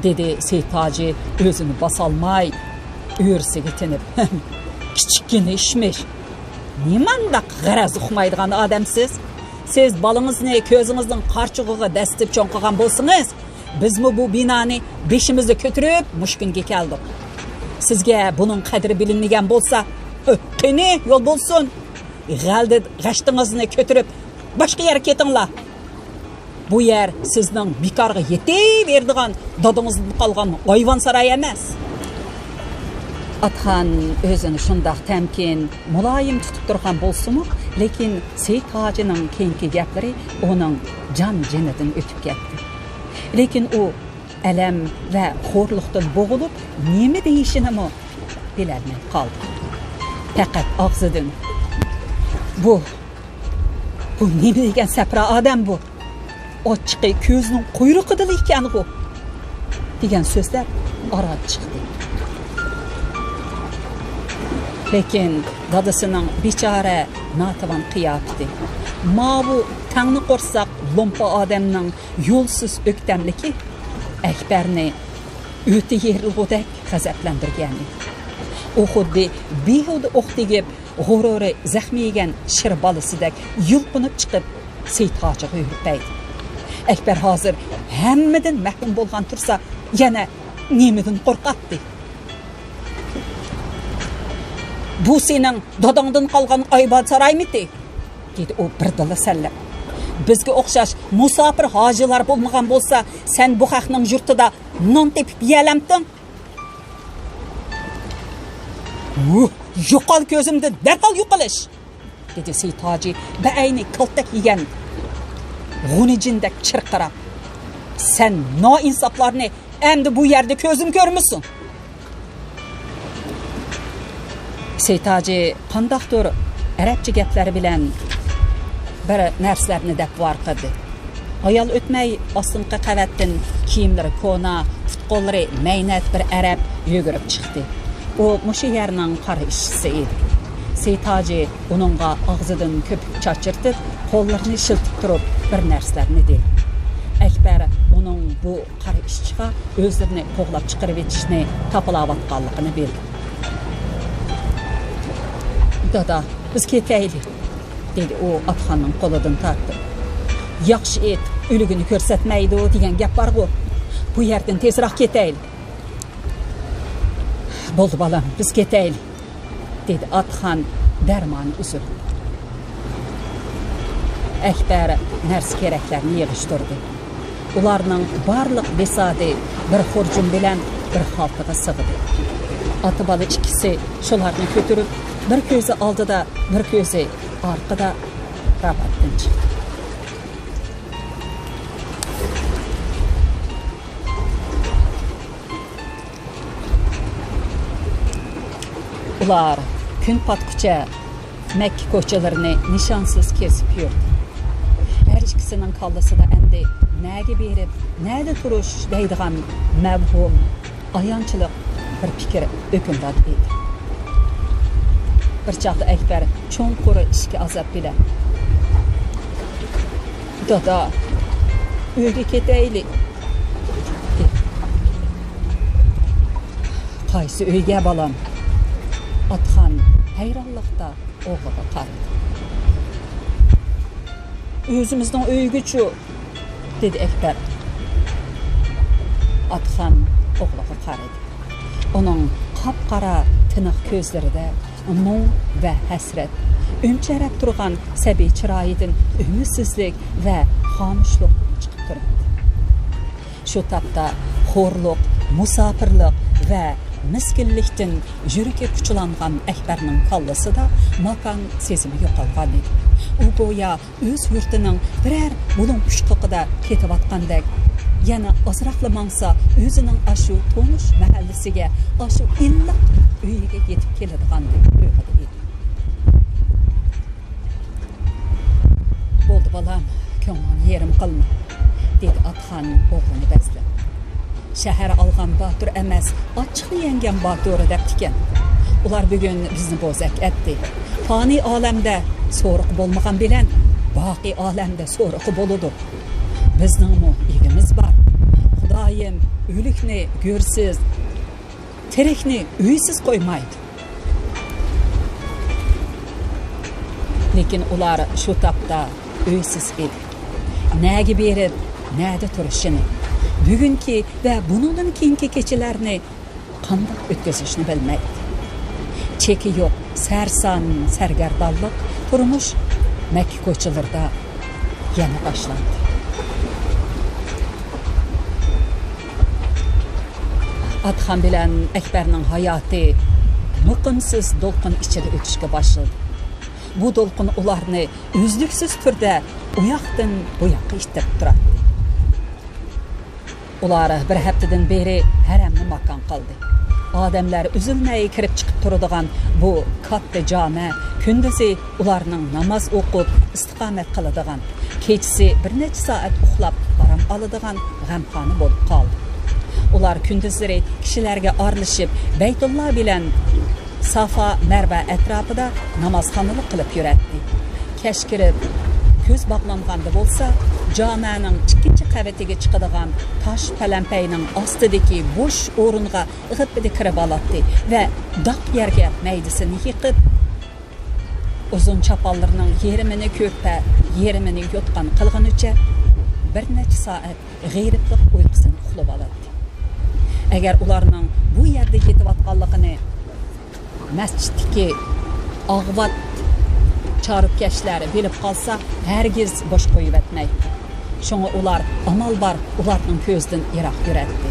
دېدى سېيىت ھاجى ئۆزىنى باسالماي، ئۆرىسىگە تىنىپ. كىچىككىنە ئىشمىش. نېمانداق غەرەز ئۇقمايدىغان ئادەمسىز. سىز بالىڭىزنى كۆزىڭىزنىڭ قارىچۇقىغا دەسسىتىپ چوڭ قىلغان بولسىڭىز، بىزمۇ بۇ بىنانى بېشىمىزدا كۆتۈرۈپ مۇشۇ كۈنگە كەلدۇق. سىزگە بۇنىڭ قەدرى بىلىنمىگەن بولسا، قېنى، يول بولسۇن. غەلدە غەشتىڭىزنى كۆتۈرۈپ باشقا يەرگە كېتىڭلار. بۇ يەر سىزنىڭ بىكارغا يېتىۋېرىدىغان دادىڭىزدىن قالغان ھايۋانساراي ئەمەس. ئاتخان ئۆزىنى شۇنداق تەمكىن، مۇلايىم تۇتۇپ تۇرغان بولسىمۇ، لېكىن سېيىت ھاجىنىڭ كېيىنكى گەپلىرى ئۇنىڭ جان-جېنىدىن ئۆتۈپ كەتتى. لېكىن ئۇ ئەلەم ۋە خورلۇقتىن بوغۇلۇپ، نېمە دېيىشىنىمۇ بىلەلمەي قالدى. پەقەت ئاغزىدىن، بۇ، بۇ نېمە دېگەن سەپرا ئادەم بۇ؟ ئاچچىقى كۆزىنىڭ قۇيرۇقىدىلا ئىكەنغۇ، دېگەن سۆزلەر ئاران چىقتى. لېكىن دادىسىنىڭ بىچارە ناتىۋان قىياپىتى، ماۋۇ تەڭنە قورساق لومپا ئادەمنىڭ يولسىز ئۆكتەملىكى ئەكبەرنى ئۆتە يېرىلغۇدەك غەزەپلەندۈرگەن ئىدى. ئۇ خۇددى بىھۇدە ئوق تېگىپ، غۇرۇرى زەخمى يېگەن شىر بالىسىدەك يۇلقۇنۇپ چىقىپ، سېيىت ھاجىغا يۈرۈپ بەردى. ئەكبەر ھازىر ھەممىدىن مەھرۇم بولغان تۇرسا، يەنە نېمىدىن قورقاتتى؟ بۇ سېنىڭ داداڭدىن قالغان ئايبانسارايمىتى؟ دېدى ئۇ بىردىنلا سەنلەپ. بىزگە ئوخشاش مۇساپىر ھاجىلار بولمىغان بولسا، سەن بۇ خەقنىڭ يۇرتىدا نان تېپىپ يېيەلەمتىڭ؟ ۋۇھ، يوقال كۆزۈمدىن، دەرھال يوقىلىش! دېدى سېيىت ھاجى بەئەينى كالتەك يېگەن غۇنىجىندەك چىرقىراپ. سەن نائىنساپلارنى ئەمدى بۇ يەردە كۆزۈم كۆرمىسۇن! سېيىت ھاجى قانداقتۇر ئەرەبچە گەپلەر بىلەن بىر نەرسىلەرنى دەپ ۋارقىرىدى. ھايال ئۆتمەي ئاستىنقى قەۋەتتىن كىيىملىرى كونا، پۇت-قوللىرى مەينەت بىر ئەرەب يۈگۈرۈپ چىقتى. ئۇ مۇشۇ يەرنىڭ قارا ئىشچىسى ئىدى. سېيىت ھاجى ئۇنىڭغا ئاغزىدىن كۆپۈك چاچرىتىپ، قوللىرىنى شىلتىپ تۇرۇپ بىر نەرسىلەرنى دېدى. ئەكبەر ئۇنىڭ بۇ قارا ئىشچىغا ئۆزلىرىنى قوغلاپ چىقىرىۋېتىشنى تاپىلاۋاتقانلىقىنى بىلدى. «دادا، بىز كېتەيلى»، دېدى ئۇ ئاتخاننىڭ قولىدىن تارتىپ. «ياخشى ئېيت، ئۆلۈكنى كۆرسەتمەيدۇ دېگەن گەپ بارغۇ. بۇ يەردىن تېزراق كېتەيلى.» «بولدى بالام، بىز كېتەيلى»، دېدى ئاتخان دەرمانى ئۈزۈلۈپ. ئەكبەر نەرسە-كېرەكلەرنى يىغىشتۇردى. ئۇلارنىڭ بارلىق بىساتى بىر خۇرجۇن بىلەن بىر خالتىغا سىغدى. ئاتا-بالا ئىككىسى شۇلارنى كۆتۈرۈپ، بىر كۆزى ئالدىدا، بىر كۆزى ئارقىدا راۋاتتىن چىقتى. ئۇلار كۈن پاتقۇچە مەككە كوچىلىرىنى نىشانسىز كېزىپ يۈردى. ھەر ئىككىسىنىڭ كاللىسىدا ئەمدى نەگە بېرىپ، نەدە تۇرۇش دەيدىغان مەۋھۇم، ئايانچلىق بىر پىكىر ھۆكۈمدار ئىدى. بىر چاغدا ئەكبەر چوڭقۇر ئىچكى ئازاب بىلەن، «دادا، ئۆيگە كېتەيلى.» «قايسى ئۆيگە، بالام؟» ئاتخان ھەيرانلىقتا ئوغلىغا قارىدى. «ئۆزىمىزنىڭ ئۆيىگىچۇ؟» دېدى ئەكبەر. ئاتخان ئوغلىغا قارىدى. ئۇنىڭ قاپقارا تىنىق كۆزلىرىدە مۇڭ ۋە ھەسرەت، ئۈمچەرەپ تۇرغان سەبىي چىرايىدىن ئۈمىدسىزلىك ۋە خامۇشلۇق چىقىپ تۇراتتى. شۇ تاپتا خورلۇق، مۇساپىرلىق ۋە مىسكىنلىكتىن يۈرىكى پۇچىلانغان ئەكبەرنىڭ كاللىسىدا ماكان سېزىمى يوقالغانىدى. ئۇ گويا ئۆز يۇرتىنىڭ بىرەر بۇلۇڭ ئۇچقۇقىدا كېتىۋاتقاندەك، يەنە ئازراقلا ماڭسا، ئۆزىنىڭ ئاشۇ تونۇش مەھەللىسىگە، ئاشۇ ئىللىق ئۆيىگە يېتىپ كېلىدىغاندەك تۇيغۇدا ئىدى. «بولدى، بالام، كۆڭلۈڭنى يېرىم قىلما»، دېدى ئاتخان ئوغلىنى بەزلەپ. «شەھەر ئالغان باتۇر ئەمەس، ئاچچىقنى يەڭگەن باتۇر» دەپتىكەن. «ئۇلار بۈگۈن بىزنى بوزەك ئەتتى. پانىي ئالەمدە سورىقى بولمىغان بىلەن باقىي ئالەمدە سورىقى بولىدۇ. بىزنىڭمۇ ئىگىمىز بار. خۇدايىم ئۆلۈكنى گۆرسىز، تىرىكنى ئۆيسىز قويمايدۇ.» لېكىن ئۇلار شۇ تاپتا ئۆيسىز ئىدى. نەگە بېرىپ، نەدە تۇرۇشىنى، بۈگۈنكى ۋە بۇنىڭدىن كېيىنكى كېچىلەرنى قانداق ئۆتكۈزۈشنى بىلمەيتتى. چېكى يوق سەرسان سەرگەردانلىق تۇرمۇش مەككە كوچىلىرىدا يەنە باشلاندى. ئاتخان بىلەن ئەكبەرنىڭ ھاياتى مۇقىمسىز دولقۇن ئىچىدە ئۆتۈشكە باشلىدى. بۇ دولقۇن ئۇلارنى ئۈزلۈكسىز تۈردە ئۇ ياقتىن بۇ ياققا ئىتتىرىپ تۇراتتى. ئۇلار بىر ھەپتىدىن بېرى ھەرەمنى ماكان قىلدى. ئادەملەر ئۈزۈلمەي كىرىپ چىقىپ تۇرىدىغان بۇ كاتتا جامە كۈندۈزى ئۇلارنىڭ ناماز ئوقۇپ، ئىستىقامەت قىلىدىغان، كېچىسى بىر نەچچە سائەت ئۇخلاپ ئارام ئالىدىغان غەمخانا بولۇپ قالدى. ئۇلار كۈندۈزلىرى كىشىلەرگە ئارىلىشىپ، بەيتۇللا بىلەن سافا مەرۋا ئەتراپىدا نامازخانىلىق قىلىپ يۈرەتتى. كەچ كىرىپ، كۆز باغلانغاندا بولسا، جامەنىڭ ئىككىنچى قەۋىتىگە چىقىدىغان تاش پەلەمپەينىڭ ئاستىدىكى بوش ئورۇنغا غىپپىدە كىرىۋالاتتى ۋە داق يەرگە مەيدىسىنى يېقىپ، ئۇزۇن چاپانلىرىنىڭ يېرىمىنى كۆرپە، يېرىمىنى يوتقان قىلغىنىچە بىر نەچچە سائەت غېرىبلىق ئۇيقۇسىنى ئۇخلىۋالاتتى. ئەگەر ئۇلارنىڭ بۇ يەردە يېتىۋاتقانلىقىنى مەسچىتتىكى ئاغۋات چارىپكەشلەر بىلىپ قالسا، ھەرگىز بوش قويۇۋەتمەيتتى. شۇڭا ئۇلار ئامال بار ئۇلارنىڭ كۆزىدىن يىراق يۈرەتتى.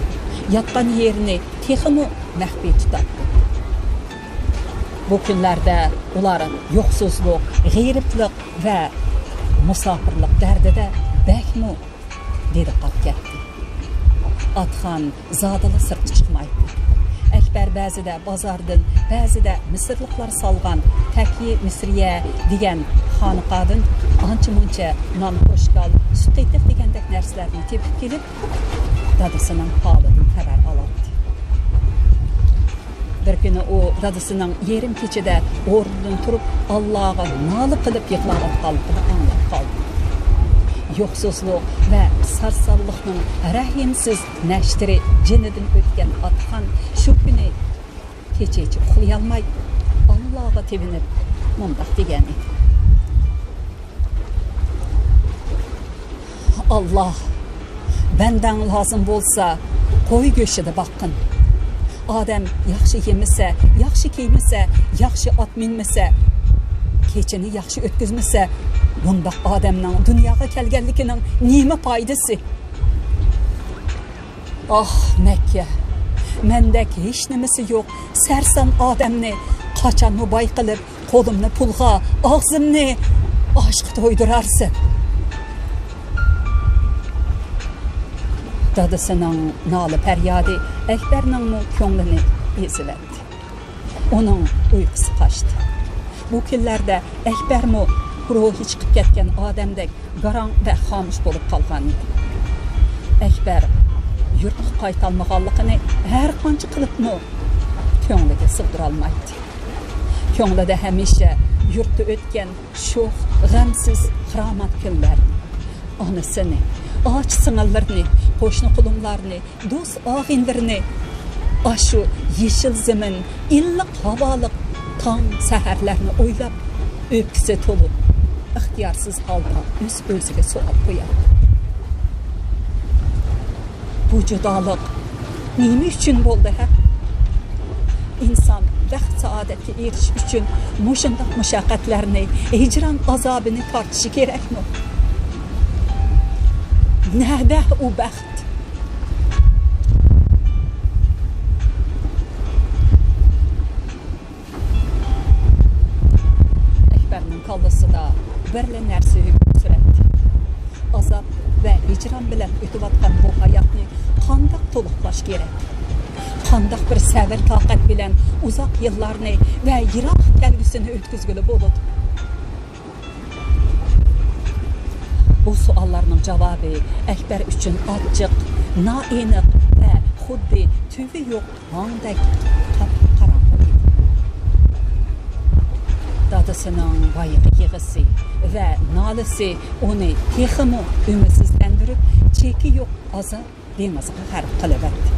ياتقان يېرىنى تېخىمۇ مەخپىي تۇتاتتى. بۇ كۈنلەردە ئۇلار يوقسۇزلۇق، غېرىبلىق ۋە مۇساپىرلىق دەردىدە بەكمۇ دىدىقاپ كەتتى. ئاتخان زادىلا سىرتقا چىقمايتتى. ئەكبەر بەزىدە بازاردىن، بەزىدە مىسىرلىقلار سالغان تەكيى مىسرىيە دېگەن خانىقادىن ئانچە-مۇنچە نان، پوشكال، سۈت قېتىق دېگەندەك نەرسىلەرنى تېپىپ كېلىپ، دادىسىنىڭ ھالىدىن خەۋەر ئالاتتى. بىر كۈنى ئۇ دادىسىنىڭ يېرىم كېچىدە ئورنىدىن تۇرۇپ، ئاللاغا نالە قىلىپ يىغلاۋاتقانلىقىنى ئاڭلاپ قالدى. يوقسۇزلۇق ۋە سەرسانلىقنىڭ رەھىمسىز نەشتىرى جېنىدىن ئۆتكەن ئاتىخان شۇ كۈنى كېچىچە ئۇخلىيالماي، ئاللاغا تېۋىنىپ مۇنداق دېگەن ئىدى: «ئاللا، بەندەڭ لازىم بولسا، قوي گۆشىدە باققىن. ئادەم ياخشى يېمىسە، ياخشى كىيمىسە، ياخشى ئات مىنمىسە، كېچىنى ياخشى ئۆتكۈزمىسە، بۇنداق ئادەمنىڭ دۇنياغا كەلگەنلىكىنىڭ نېمە پايدىسى؟» ئاھ، مەككە! مەندەك ھېچنېمىسى يوق سەرسان ئادەمنى قاچانمۇ باي قىلىپ، قولۇمنى پۇلغا، ئاغزىمنى ئاشقا تويدۇرارسەن؟ دادىسىنىڭ نالە-پەريادى ئەكبەرنىڭمۇ كۆڭلىنى ئېزىۋەتتى. ئۇنىڭ ئۇيقۇسى قاچتى. بۇ كۈنلەردە ئەكبەرمۇ روھى چىقىپ كەتكەن ئادەمدەك گاراڭ ۋە خامۇش بولۇپ قالغان ئىدى. ئەكبەر يۇرتقا قايتالمىغانلىقىنى ھەر قانچە قىلىپمۇ كۆڭلىگە سىغدۇرالمايتتى. كۆڭلىدە ھەمىشە يۇرتتا ئۆتكەن شوخ، غەمسىز، خىرامان كۈنلەر، ئانىسىنى، ئاچا-سىڭىللىرىنى، قوشنا-قولۇملارنى، دوست-ئاغىنىلىرىنى، ئاشۇ يېشىل زېمىن، ئىللىق ھاۋالىق تاڭ سەھەرلەرنى ئويلاپ، ئۆپكىسى تولۇپ، ئىختىيارسىز ھالدا ئۆز-ئۆزىگە سوئال قوياتتى: «بۇ جۇدالىق نېمە ئۈچۈن بولدى، ھە؟ ئىنسان بەخت-سائادەتكە ئېرىشىش ئۈچۈن مۇشۇنداق مۇشەققەتلەرنى، ھىجران ئازابىنى تارتىشى كېرەكمۇ؟ نەدە ئۇ بەخت؟» ئەكبەرنىڭ كاللىسىدا بىرلا نەرسە ھۆكۈم سۈرەتتى: ئازاب ۋە ھىجران بىلەن ئۆتۈۋاتقان بۇ ھاياتنى قانداق تولۇقلاش كېرەك؟ قانداق بىر سەۋر-تاقەت بىلەن ئۇزاق يىللارنى ۋە يىراق كەلگۈسىنى ئۆتكۈزگىلى بولىدۇ؟ بۇ سوئاللارنىڭ جاۋابى ئەكبەر ئۈچۈن ئاچچىق، نائېنىق ۋە خۇددى تۈۋى يوق ھاڭدەك قاپقاراڭغۇ ئىدى. دادىسىنىڭ بايىقى يىغىسى ۋە نالىسى ئۇنى تېخىمۇ ئۈمىدسىزلەندۈرۈپ، چېكى يوق ئازاب دېڭىزىغا غەرق قىلىۋەتتى.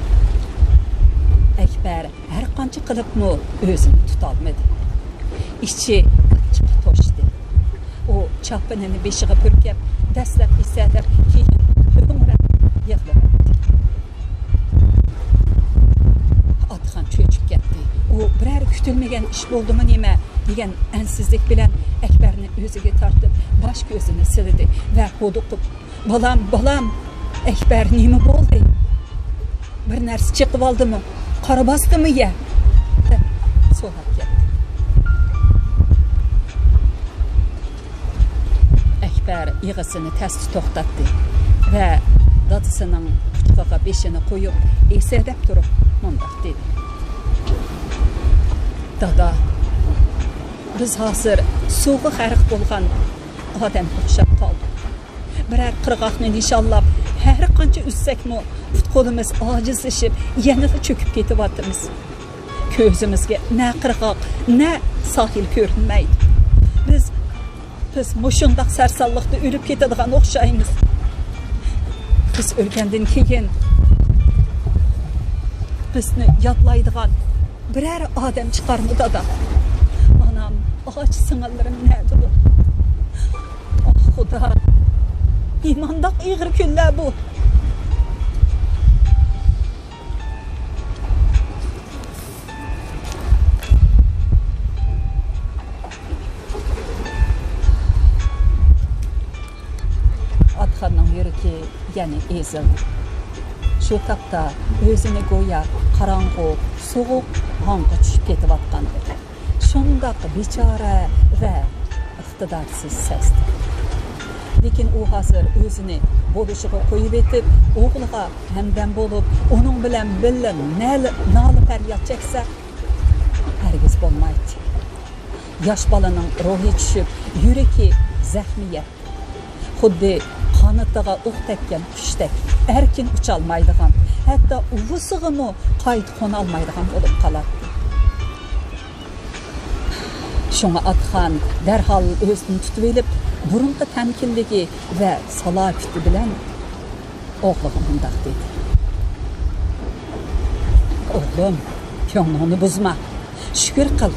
ئەكبەر ھەر قانچە قىلىپمۇ ئۆزىنى تۇتالمىدى. ئىچى ئاچچىققا توشتى. ئۇ چاپىنىنى بېشىغا پۈركەپ، دەسلەپ ھېسسەدەپ، كېيىن ھۆڭرەپ يىغلىۋەتتى. ئاتىخان چۆچۈپ كەتتى. ئۇ بىرەر كۈتۈلمىگەن ئىش بولدىمۇ نېمە دېگەن ئەنسىزلىك بىلەن ئەكبەرنى ئۆزىگە تارتىپ، باش-كۆزىنى سىلىدى ۋە ھودۇقۇپ، «بالام، بالام، ئەكبەر نېمە بولدى؟ بىر نەرسە چېقىۋالدىمۇ؟ قارا باستىمۇ يە؟» دەپ سوراپ كەتتى. ئەكبەر يىغىسىنى تەستە توختاتتى ۋە دادىسىنىڭ قۇچىقىغا بېشىنى قويۇپ، ھېسسەدەپ تۇرۇپ مۇنداق دېدى: «دادا، بىز ھازىر سۇغا غەرق بولغان ئادەمگە ئوخشاپ قالدۇق. بىرەر قىرغاقنى نىشانلاپ، ھەر قانچە ئۈزسەكمۇ، پۇت-قولىمىز ئاجىزلىشىپ، يەنىلا چۆكۈپ كېتىۋاتىمىز. كۆزىمىزگە نە قىرغاق، نە ساھىل كۆرۈنمەيدۇ. بىز، بىز مۇشۇنداق سەرسانلىقتا ئۆلۈپ كېتىدىغان ئوخشايمىز. بىز ئۆلگەندىن كېيىن بىزنى يادلايدىغان بىرەر ئادەم چىقارمۇ، دادا؟ ئانام، ئاچا-سىڭىللىرىم نەدىدۇ؟ ئاھ، خۇدا! نېمانداق ئېغىر كۈنلەر بۇ!» ئاتىخاننىڭ يۈرىكى يەنە ئېزىلدى. شۇ تاپتا ئۆزىنى گويا قاراڭغۇ، سوغۇق ھاڭغا چۈشۈپ كېتىۋاتقان، شۇنداق بىچارە ۋە ئىقتىدارسىز سەزدى. لېكىن ئۇ ھازىر ئۆزىنى بولۇشىغا قويۇۋېتىپ، ئوغلىغا ھەمدەم بولۇپ، ئۇنىڭ بىلەن بىللە نەل-، نالە-پەرياد چەكسە، ھەرگىز بولمايتتى. ياش بالىنىڭ روھى چۈشۈپ، يۈرىكى زەخمى يەپ، خۇددى قانىتىغا ئوق تەگكەن قۇشتەك ئەركىن ئۇچالمايدىغان، ھەتتا ئۇۋىسىغىمۇ قايتا قونالمايدىغان بولۇپ قالاتتى. شۇڭا ئاتىخان دەرھال ئۆزىنى تۇتۇۋېلىپ، بۇرۇنقى تەمكىنلىكى ۋە سالاپىتى بىلەن ئوغلىغا مۇنداق دېدى: «ئوغلۇم، كۆڭلۈڭنى بۇزما. شۈكۈر قىل.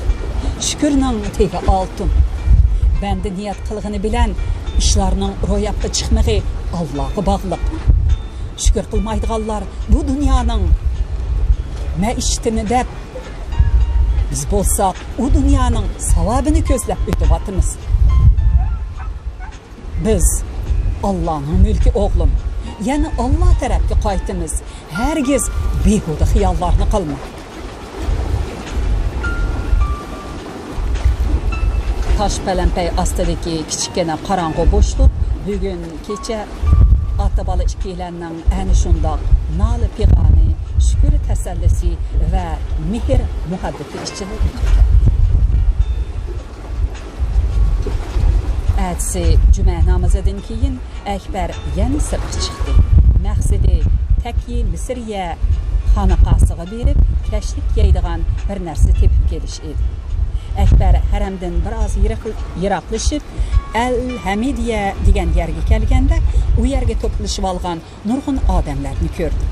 شۈكۈرنىڭ تېگى ئالتۇن. بەندە نىيەت قىلغىنى بىلەن ئىشلارنىڭ روياپقا چىقمىقى ئاللاغا باغلىق. شۈكۈر قىلمايدىغانلار بۇ دۇنيانىڭ مەئىشىتىنى دەپ، بىز بولساق ئۇ دۇنيانىڭ ساۋابىنى كۆزلەپ ئۆتۈۋاتىمىز. بىز ئاللانىڭ مۈلكى، ئوغلۇم. يەنە ئاللا تەرەپكە قايتىمىز. ھەرگىز بىھۇدە خىياللارنى قىلما.» تاش پەلەمپەي ئاستىدىكى كىچىككىنە قاراڭغۇ بوشلۇق بۈگۈن كېچە ئاتا-بالا ئىككىيلەننىڭ ئەنە شۇنداق نالە-پىغانى، شۈكۈر تەسەللىسى ۋە مېھىر-مۇھەببىتى ئىچىدە ئۆتۈپ كەتتى. ئەتىسى جۈمە نامىزىدىن كېيىن ئەكبەر يەنە سىرتقا چىقتى. مەقسىتى تەكىي مىسرىيە خانىقاسىغا بېرىپ، كەچلىك يەيدىغان بىر نەرسە تېپىپ كېلىش ئىدى. ئەكبەر ھەرەمدىن بىر ئاز يىراق-، يىراقلىشىپ، ئەل ھەمىدىيە دېگەن يەرگە كەلگەندە، ئۇ يەرگە توپلىشىۋالغان نۇرغۇن ئادەملەرنى كۆردى.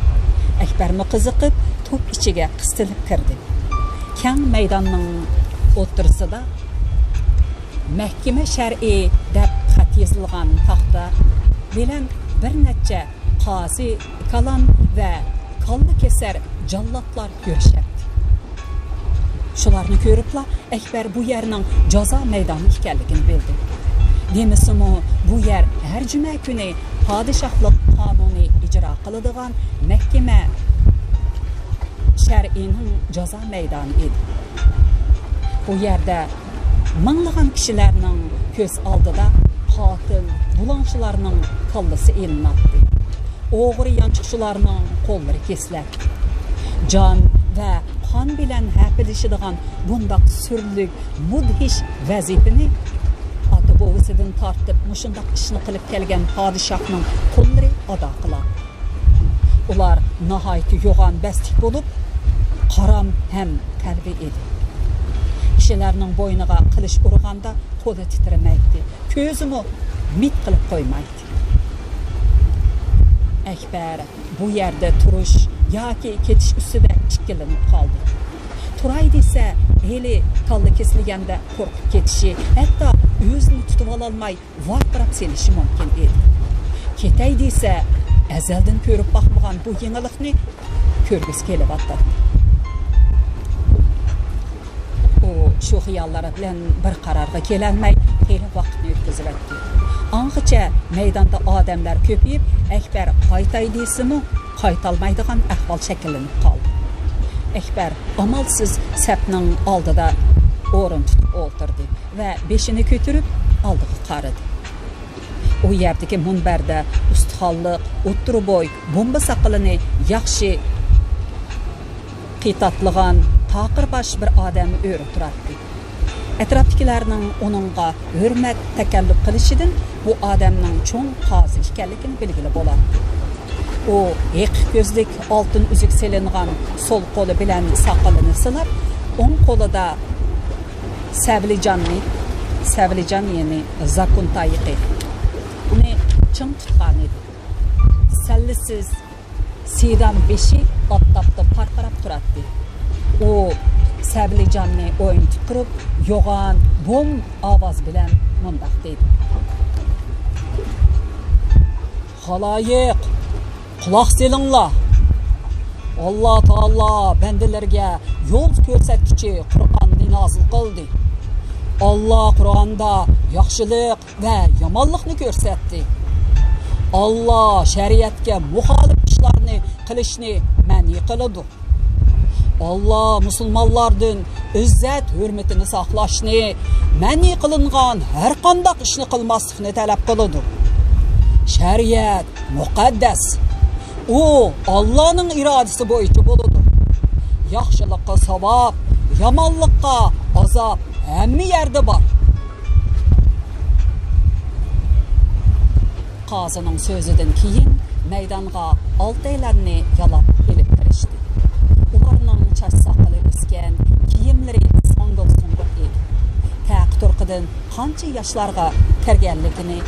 ئەكبەرمۇ قىزىقىپ، توپ ئىچىگە قىستىلىپ كىردى. كەڭ مەيداننىڭ ئوتتۇرىسىدا «مەھكىمە شەرئى» دەپ خەت يېزىلغان تاختا بىلەن بىر نەچچە قازى كالان ۋە كاللا كېسەر جاللاتلار يۈرۈشەتتى. شۇلارنى كۆرۈپلا، ئەكبەر بۇ يەرنىڭ جازا مەيدانى ئىكەنلىكىنى بىلدى. دېمىسىمۇ، بۇ يەر ھەر جۈمە كۈنى پادىشاھلىق قانۇنى ئىجرا قىلىدىغان مەھكىمە شەرئىنىڭ جازا مەيدانى ئىدى. بۇ يەردە مىڭلىغان كىشىلەرنىڭ كۆز ئالدىدا قاتىل، بۇلاڭچىلارنىڭ كاللىسى ئېلىناتتى. ئوغرى يانچۇقچىلارنىڭ قوللىرى كېسىلەتتى. جان ۋە قان بىلەن ھەپىلىشىدىغان بۇنداق سۈرلۈك، مۇدھىش ۋەزىپىنى ئاتا-بوۋىسىدىن تارتىپ مۇشۇنداق ئىشنى قىلىپ كەلگەن پادىشاھنىڭ قوللىرى ئادا قىلاتتى. ئۇلار ناھايىتى يوغان بەستلىك بولۇپ، قارام ھەم تەلۋە ئىدى. كىشىلەرنىڭ بوينىغا قىلىچ ئۇرغاندا قولى تىترىمەيتتى، كۆزىمۇ مىت قىلىپ قويمايتتى. ئەكبەر بۇ يەردە تۇرۇش ياكى كېتىش ئۈستىدە ئىككىلىنىپ قالدى. تۇراي دېسە، ھېلى كاللا كېسىلگەندە قورقۇپ كېتىشى، ھەتتا ئۆزىنى تۇتۇۋالالماي ۋارقىراپ سېلىشى مۇمكىن ئىدى. كېتەي دېسە، ئەزەلدىن كۆرۈپ باقمىغان بۇ يېڭىلىقنى كۆرگۈسى كېلىۋاتاتتى. ئۇ شۇ خىياللار بىلەن بىر قارارغا كېلەلمەي، خېلى ۋاقىتنى ئۆتكۈزۈۋەتتى. ئاڭغىچە مەيداندا ئادەملەر كۆپىيىپ، ئەكبەر قايتاي دېسىمۇ، قايتالمايدىغان ئەھۋال شەكىللىنىپ قالدى. ئەكبەر ئامالسىز سەپنىڭ ئالدىدا ئورۇن تۇتۇپ ئولتۇردى ۋە بېشىنى كۆتۈرۈپ ئالدىغا قارىدى. ئۇ يەردىكى مۇنبەردە ئۇستىخانلىق، ئوتتۇرا بوي، بومبا ساقىلىنى ياخشى قىيتاتلىغان تاقىر باش بىر ئادەم ئۆرە تۇراتتى. ئەتراپتىكىلەرنىڭ ئۇنىڭغا ھۆرمەت، تەكەللۇپ قىلىشىدىن بۇ ئادەمنىڭ چوڭ قازى ئىكەنلىكىنى بىلگىلى بولاتتى. ئۇ ھېقىق كۆزلۈك، ئالتۇن ئۈزۈك سېلىنغان سول قولى بىلەن ساقىلىنى سىلاپ، ئوڭ قولىدا سەۋلىجاننى، سەۋلىجان يەنى زاكۇن تايىقى، ئۇنى چىڭ تۇتقانىدى. سەللىسىز سىدام بېشى ئاپتاپتا پارقىراپ تۇراتتى. ئۇ سەۋلىجاننى ئوينىتىپ تۇرۇپ، يوغان، بوم ئاۋاز بىلەن مۇنداق دېدى: «خالايىق، قۇلاق سېلىڭلار! ئاللا تائالا بەندىلىرىگە يول كۆرسەتكۈچى قۇرئاننى نازىل قىلدى. ئاللا قۇرئاندا ياخشىلىق ۋە يامانلىقنى كۆرسەتتى. ئاللا شەرىئەتكە مۇخالىپ ئىشلارنى قىلىشنى مەنئى قىلىدۇ. ئاللا مۇسۇلمانلاردىن ئىززەت-ھۆرمىتىنى ساقلاشنى، مەنئى قىلىنغان ھەرقانداق ئىشنى قىلماسلىقنى تەلەپ قىلىدۇ. شەرىئەت مۇقەددەس. ئۇ ئاللانىڭ ئىرادىسى بويىچە بولىدۇ. ياخشىلىققا ساۋاب، يامانلىققا ئازاب ھەممە يەردە بار.» قازىنىڭ سۆزىدىن كېيىن مەيدانغا ئالتەيلەننى يالاپ ئېلىپ كىرىشتى. ئۇلارنىڭ چاچ ساقىلى ئۆسكەن، كىيىملىرى ساڭگىل-سۇڭغۇل ئىدى. تەقى-تۇرقىدىن قانچە ياشلارغا كىرگەنلىكىنى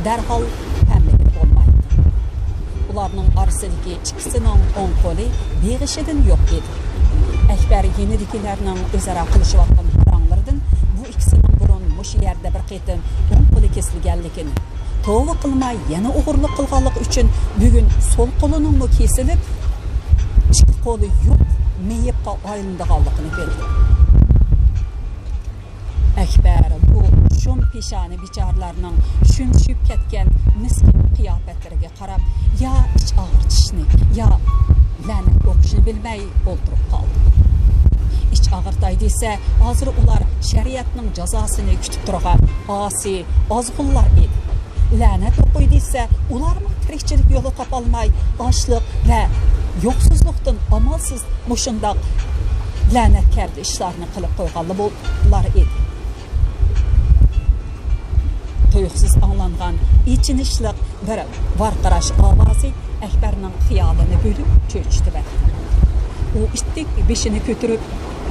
دەرھال پەملىگىلى بولمايتتى. ئۇلارنىڭ ئارىسىدىكى ئىككىسىنىڭ ئوڭ قولى بېغىشىدىن يوق ئىدى. ئەكبەر يېنىدىكىلەرنىڭ ئۆزئارا قىلىشىۋاتقان پاراڭلىرىدىن بۇ ئىككىسىنىڭ بۇرۇن مۇشۇ يەردە بىر قېتىم ئوڭ قولى كېسىلگەنلىكىنى، توۋا قىلماي يەنە ئوغرىلىق قىلغانلىقى ئۈچۈن بۈگۈن سول قولىنىڭمۇ كېسىلىپ، ئىككى قولى يوق مېيىپقا ئايلىنىدىغانلىقىنى بىلدى. ئەكبەر بۇ شۇم پېشانە بىچارىلەرنىڭ شۈمشۈيۈپ كەتكەن مىسكىن قىياپەتلىرىگە قاراپ، يا ئىچ ئاغرىتىشنى، يا لەنەت ئوقۇشنى بىلمەي ئولتۇرۇپ قالدى. ئىچ ئاغرىتاي دېسە، ھازىر ئۇلار شەرىئەتنىڭ جازاسىنى كۈتۈپ تۇرغان ئاسىي ئازغۇنلار ئىدى. لەنەت ئوقۇي دېسە، ئۇلارمۇ تىرىكچىلىك يولى تاپالماي، ئاچلىق ۋە يوقسۇزلۇقتىن ئامالسىز مۇشۇنداق لەنەتكەردە ئىشلارنى قىلىپ قويغانلا بولار ئىدى. تۇيۇقسىز ئاڭلانغان ئېچىنىشلىق بىر ۋارقىراش ئاۋازى ئەكبەرنىڭ خىيالىنى بۆلۈپ چۆچۈتۈۋەتتى. ئۇ ئىتتىك بېشىنى كۆتۈرۈپ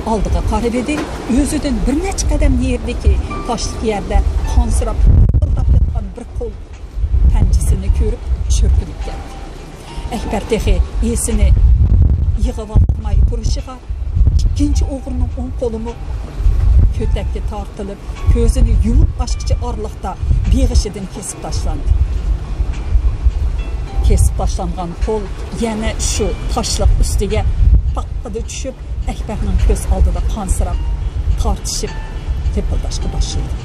ئالدىغا قارىۋىدى. ئۆزىدىن بىر نەچچە قەدەم نېرىدىكى تاشلىق يەردە قانسىراپ پىلتىلداپ ياتقان بىر قول پەنجىسىنى كۆرۈپ چۈركىلىپ كەتتى. ئەكبەر تېخى ئېسىنى يىغىۋالالماي تۇرۇشىغا، ئىككىنچى ئوغرىنىڭ ئوڭ قولىمۇ كۆتەككە تارتىلىپ، كۆزىنى يۇمۇپ ئاچقۇچە ئارىلىقتا بېغىشىدىن كېسىپ تاشلاندى. كېسىپ تاشلانغان قول يەنە شۇ تاشلىق ئۈستىگە پاققىدە چۈشۈپ، ئەكبەرنىڭ كۆز ئالدىدا قانسىراپ، تارتىشىپ، لىپىلداشقا باشلىدى.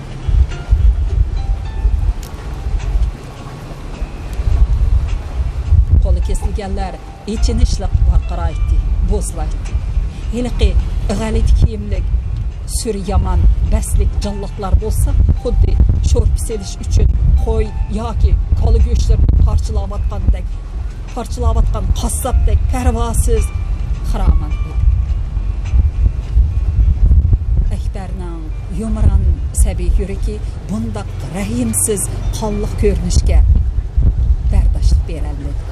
قولى كېسىلگەنلەر ئېچىنىشلىق ۋارقىرايتتى، بوزلايتتى. ھېلىقى غەلىتە كىيىملىك، سۈرى يامان، بەستلىك جانلىقلار بولسا، خۇددى شورپا سېلىش ئۈچۈن قوي ياكى كالا گۆشلىرىنى پارچىلاۋاتقاندەك، پارچىلاۋاتقان قاسساپتەك پەرۋاسىز، خىرامان ئىدى. ئەكبەرنىڭ يۇمران سەبىي يۈرىكى بۇنداق رەھىمسىز، قانلىق كۆرۈنۈشكە بەرداشلىق بېرەلمىدى.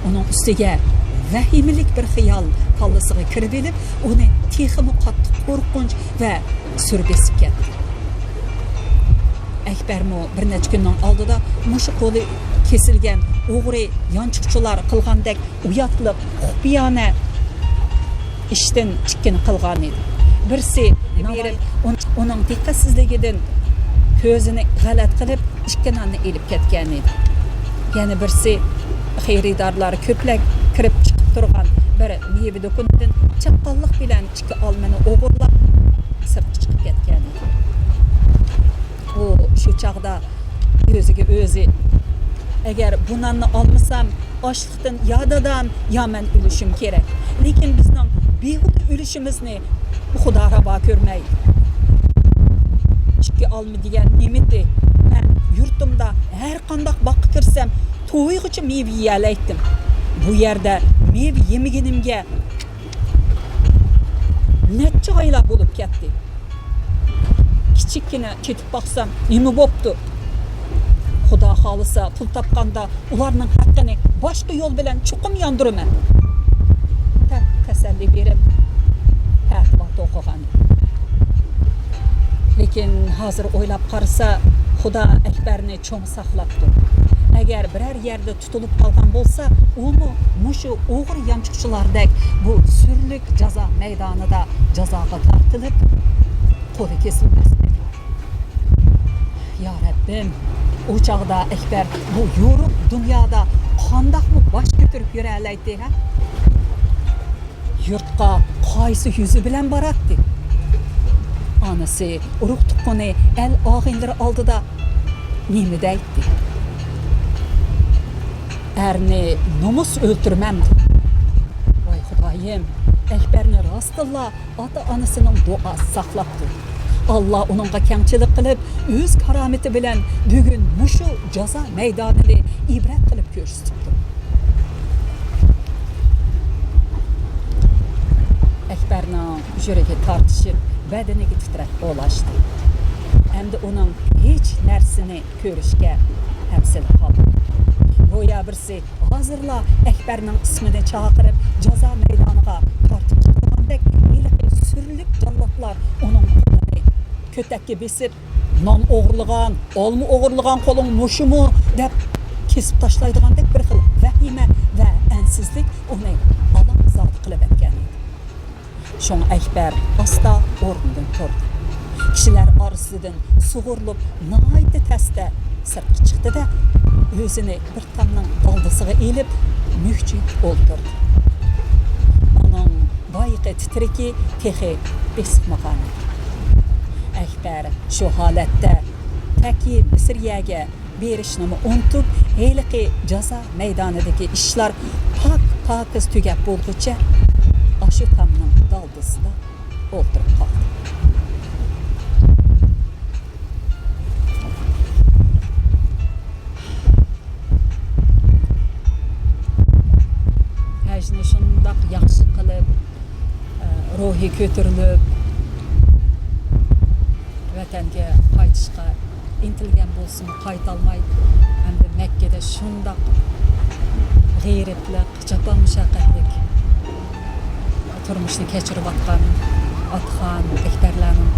ئۇنىڭ ئۈستىگە ۋەھىمىلىك بىر خىيال كاللىسىغا كىرىۋېلىپ، ئۇنى تېخىمۇ قاتتىق قورقۇنچ ۋە سۈر بېسىپ كەتتى. ئەكبەرمۇ بىر نەچچە كۈننىڭ ئالدىدا مۇشۇ قولى كېسىلگەن ئوغرى يانچۇقچىلار قىلغاندەك ئۇياتلىق، خۇپىيانە ئىشتىن چىققىنى قىلغان ئىدى. بىرسى بېرىپ، ئۇن-، ئۇنىڭ دىققەتسىزلىكىدىن كۆزىنى غەلەت قىلىپ، ئىككى ناننى ئېلىپ كەتكەن ئىدى. يەنە بىرسى، خېرىدارلار كۆپلەپ كىرىپ چىقىپ تۇرغان بىر مېۋە دۇكىنىدىن چاققانلىق بىلەن ئىككى ئالمىنى ئوغرىلاپ، سىرتقا چىقىپ كەتكەن ئىدى. ئۇ شۇ چاغدا ئۆزىگە ئۆزى، «ئەگەر بۇ ناننى ئالمىسام، ئاچلىقتىن يا دادام، يا مەن ئۆلۈشۈم كېرەك. لېكىن بىزنىڭ بىھۇدە ئۆلۈشىمىزنى خۇدا راۋا كۆرمەيدۇ. ئىككى ئالما دېگەن نېمىتى؟ مەن يۇرتۇمدا ھەر قانداق باغقا كىرسەم، تويغۇچە مېۋە يېيەلەيتتىم. بۇ يەردە مېۋە يېمىگىنىمگە نەچچە ئايلار بولۇپ كەتتى. كىچىككىنە كېتىپ باقسام، نېمە بوپتۇ؟ خۇدا خالىسا، پۇل تاپقاندا ئۇلارنىڭ ھەققىنى باشقا يول بىلەن چوقۇم ياندۇرىمەن» دەپ تەسەللى بېرىپ، پەتىۋات ئوقۇغان. لېكىن ھازىر ئويلاپ قارىسا، خۇدا ئەكبەرنى چوڭ ساقلاپتۇ. ئەگەر بىرەر يەردە تۇتۇلۇپ قالغان بولسا، ئۇمۇ مۇشۇ ئوغرى يانچۇقچىلاردەك بۇ سۈرلۈك جازا مەيدانىدا جازاغا تارتىلىپ، قولى كېسىلمەسمىدى؟ يا رەببىم، ئۇ چاغدا ئەكبەر بۇ يورۇق دۇنيادا قانداقمۇ باش كۆتۈرۈپ يۈرەلەيتتى، ھە؟ يۇرتقا قايسى يۈزى بىلەن باراتتى؟ ئانىسى، ئۇرۇق-تۇغقىنى، ئەل-ئاغىنىلىرى ئالدىدا نېمە دەيتتى؟ ئەرنى نومۇس ئۆلتۈرمەمدۇ؟ ۋاي خۇدايىم، ئەكبەرنى راستتىنلا ئاتا-ئانىسىنىڭ دۇئاسى ساقلاپتۇ. ئاللا ئۇنىڭغا كەڭچىلىك قىلىپ، ئۆز كارامىتى بىلەن بۈگۈن مۇشۇ جازا مەيدانىنى ئىبرەت قىلىپ كۆرسىتىپتۇ. ئەكبەرنىڭ يۈرىكى تارتىشىپ، بەدىنىگە تىترەك ئولاشتى. ئەمدى ئۇنىڭ ھېچ نەرسىنى كۆرۈشكە ھەپسىلىك قالمىدى. گويا بىرسى ھازىرلا ئەكبەرنىڭ ئىسمىنى چاقىرىپ، جازا مەيدانىغا تارتىپ چىقارغاندەك، ھېلىقى سۈرلۈك جاللاتلار ئۇنىڭ قولىنى كۆتەككە بېسىپ، نان ئوغرىلىغان، ئالما ئوغرىلىغان قولۇڭ مۇشۇمۇ دەپ كېسىپ تاشلايدىغاندەك بىر خىل ۋەھىمە ۋە ئەنسىزلىك ئۇنى ئالامزادە قىلىۋەتكەن ئىدى. شۇڭا ئەكبەر ئاستا ئورنىدىن تۇردى. كىشىلەر ئارىسىدىن سۇغۇرۇلۇپ، ناھايىتى تەستە سىرتقا چىقتى-دە، ئۆزىنى بىر تامنىڭ دالدىسىغا ئېلىپ، مۈكچىيىپ ئولتۇردى. ئۇنىڭ بايىقى تىترىكى تېخى بېسىقمىغان ئىدى. ئەكبەر شۇ ھالەتتە تەكى مىسرىيەگە بېرىشنىمۇ ئۇنتۇپ، ھېلىقى جازا مەيدانىدىكى ئىشلار پاك-پاكىز تۈگەپ بولغۇچە، ئاشۇ تامنىڭ دالدىسىدا ئولتۇرۇپ قالدى. ھەجنى شۇنداق ياخشى قىلىپ، ئە، روھى كۆتۈرۈلۈپ، ۋەتەنگە قايتىشقا ئىنتىلگەن بولسىمۇ، قايتالماي، ئەمدى مەككىدە شۇنداق غېرىبلىق، جاپا مۇشەققەتلىك تۇرمۇشنى كەچۈرۈۋاتقان ئاتىخان، ئەكبەرلەرنىڭ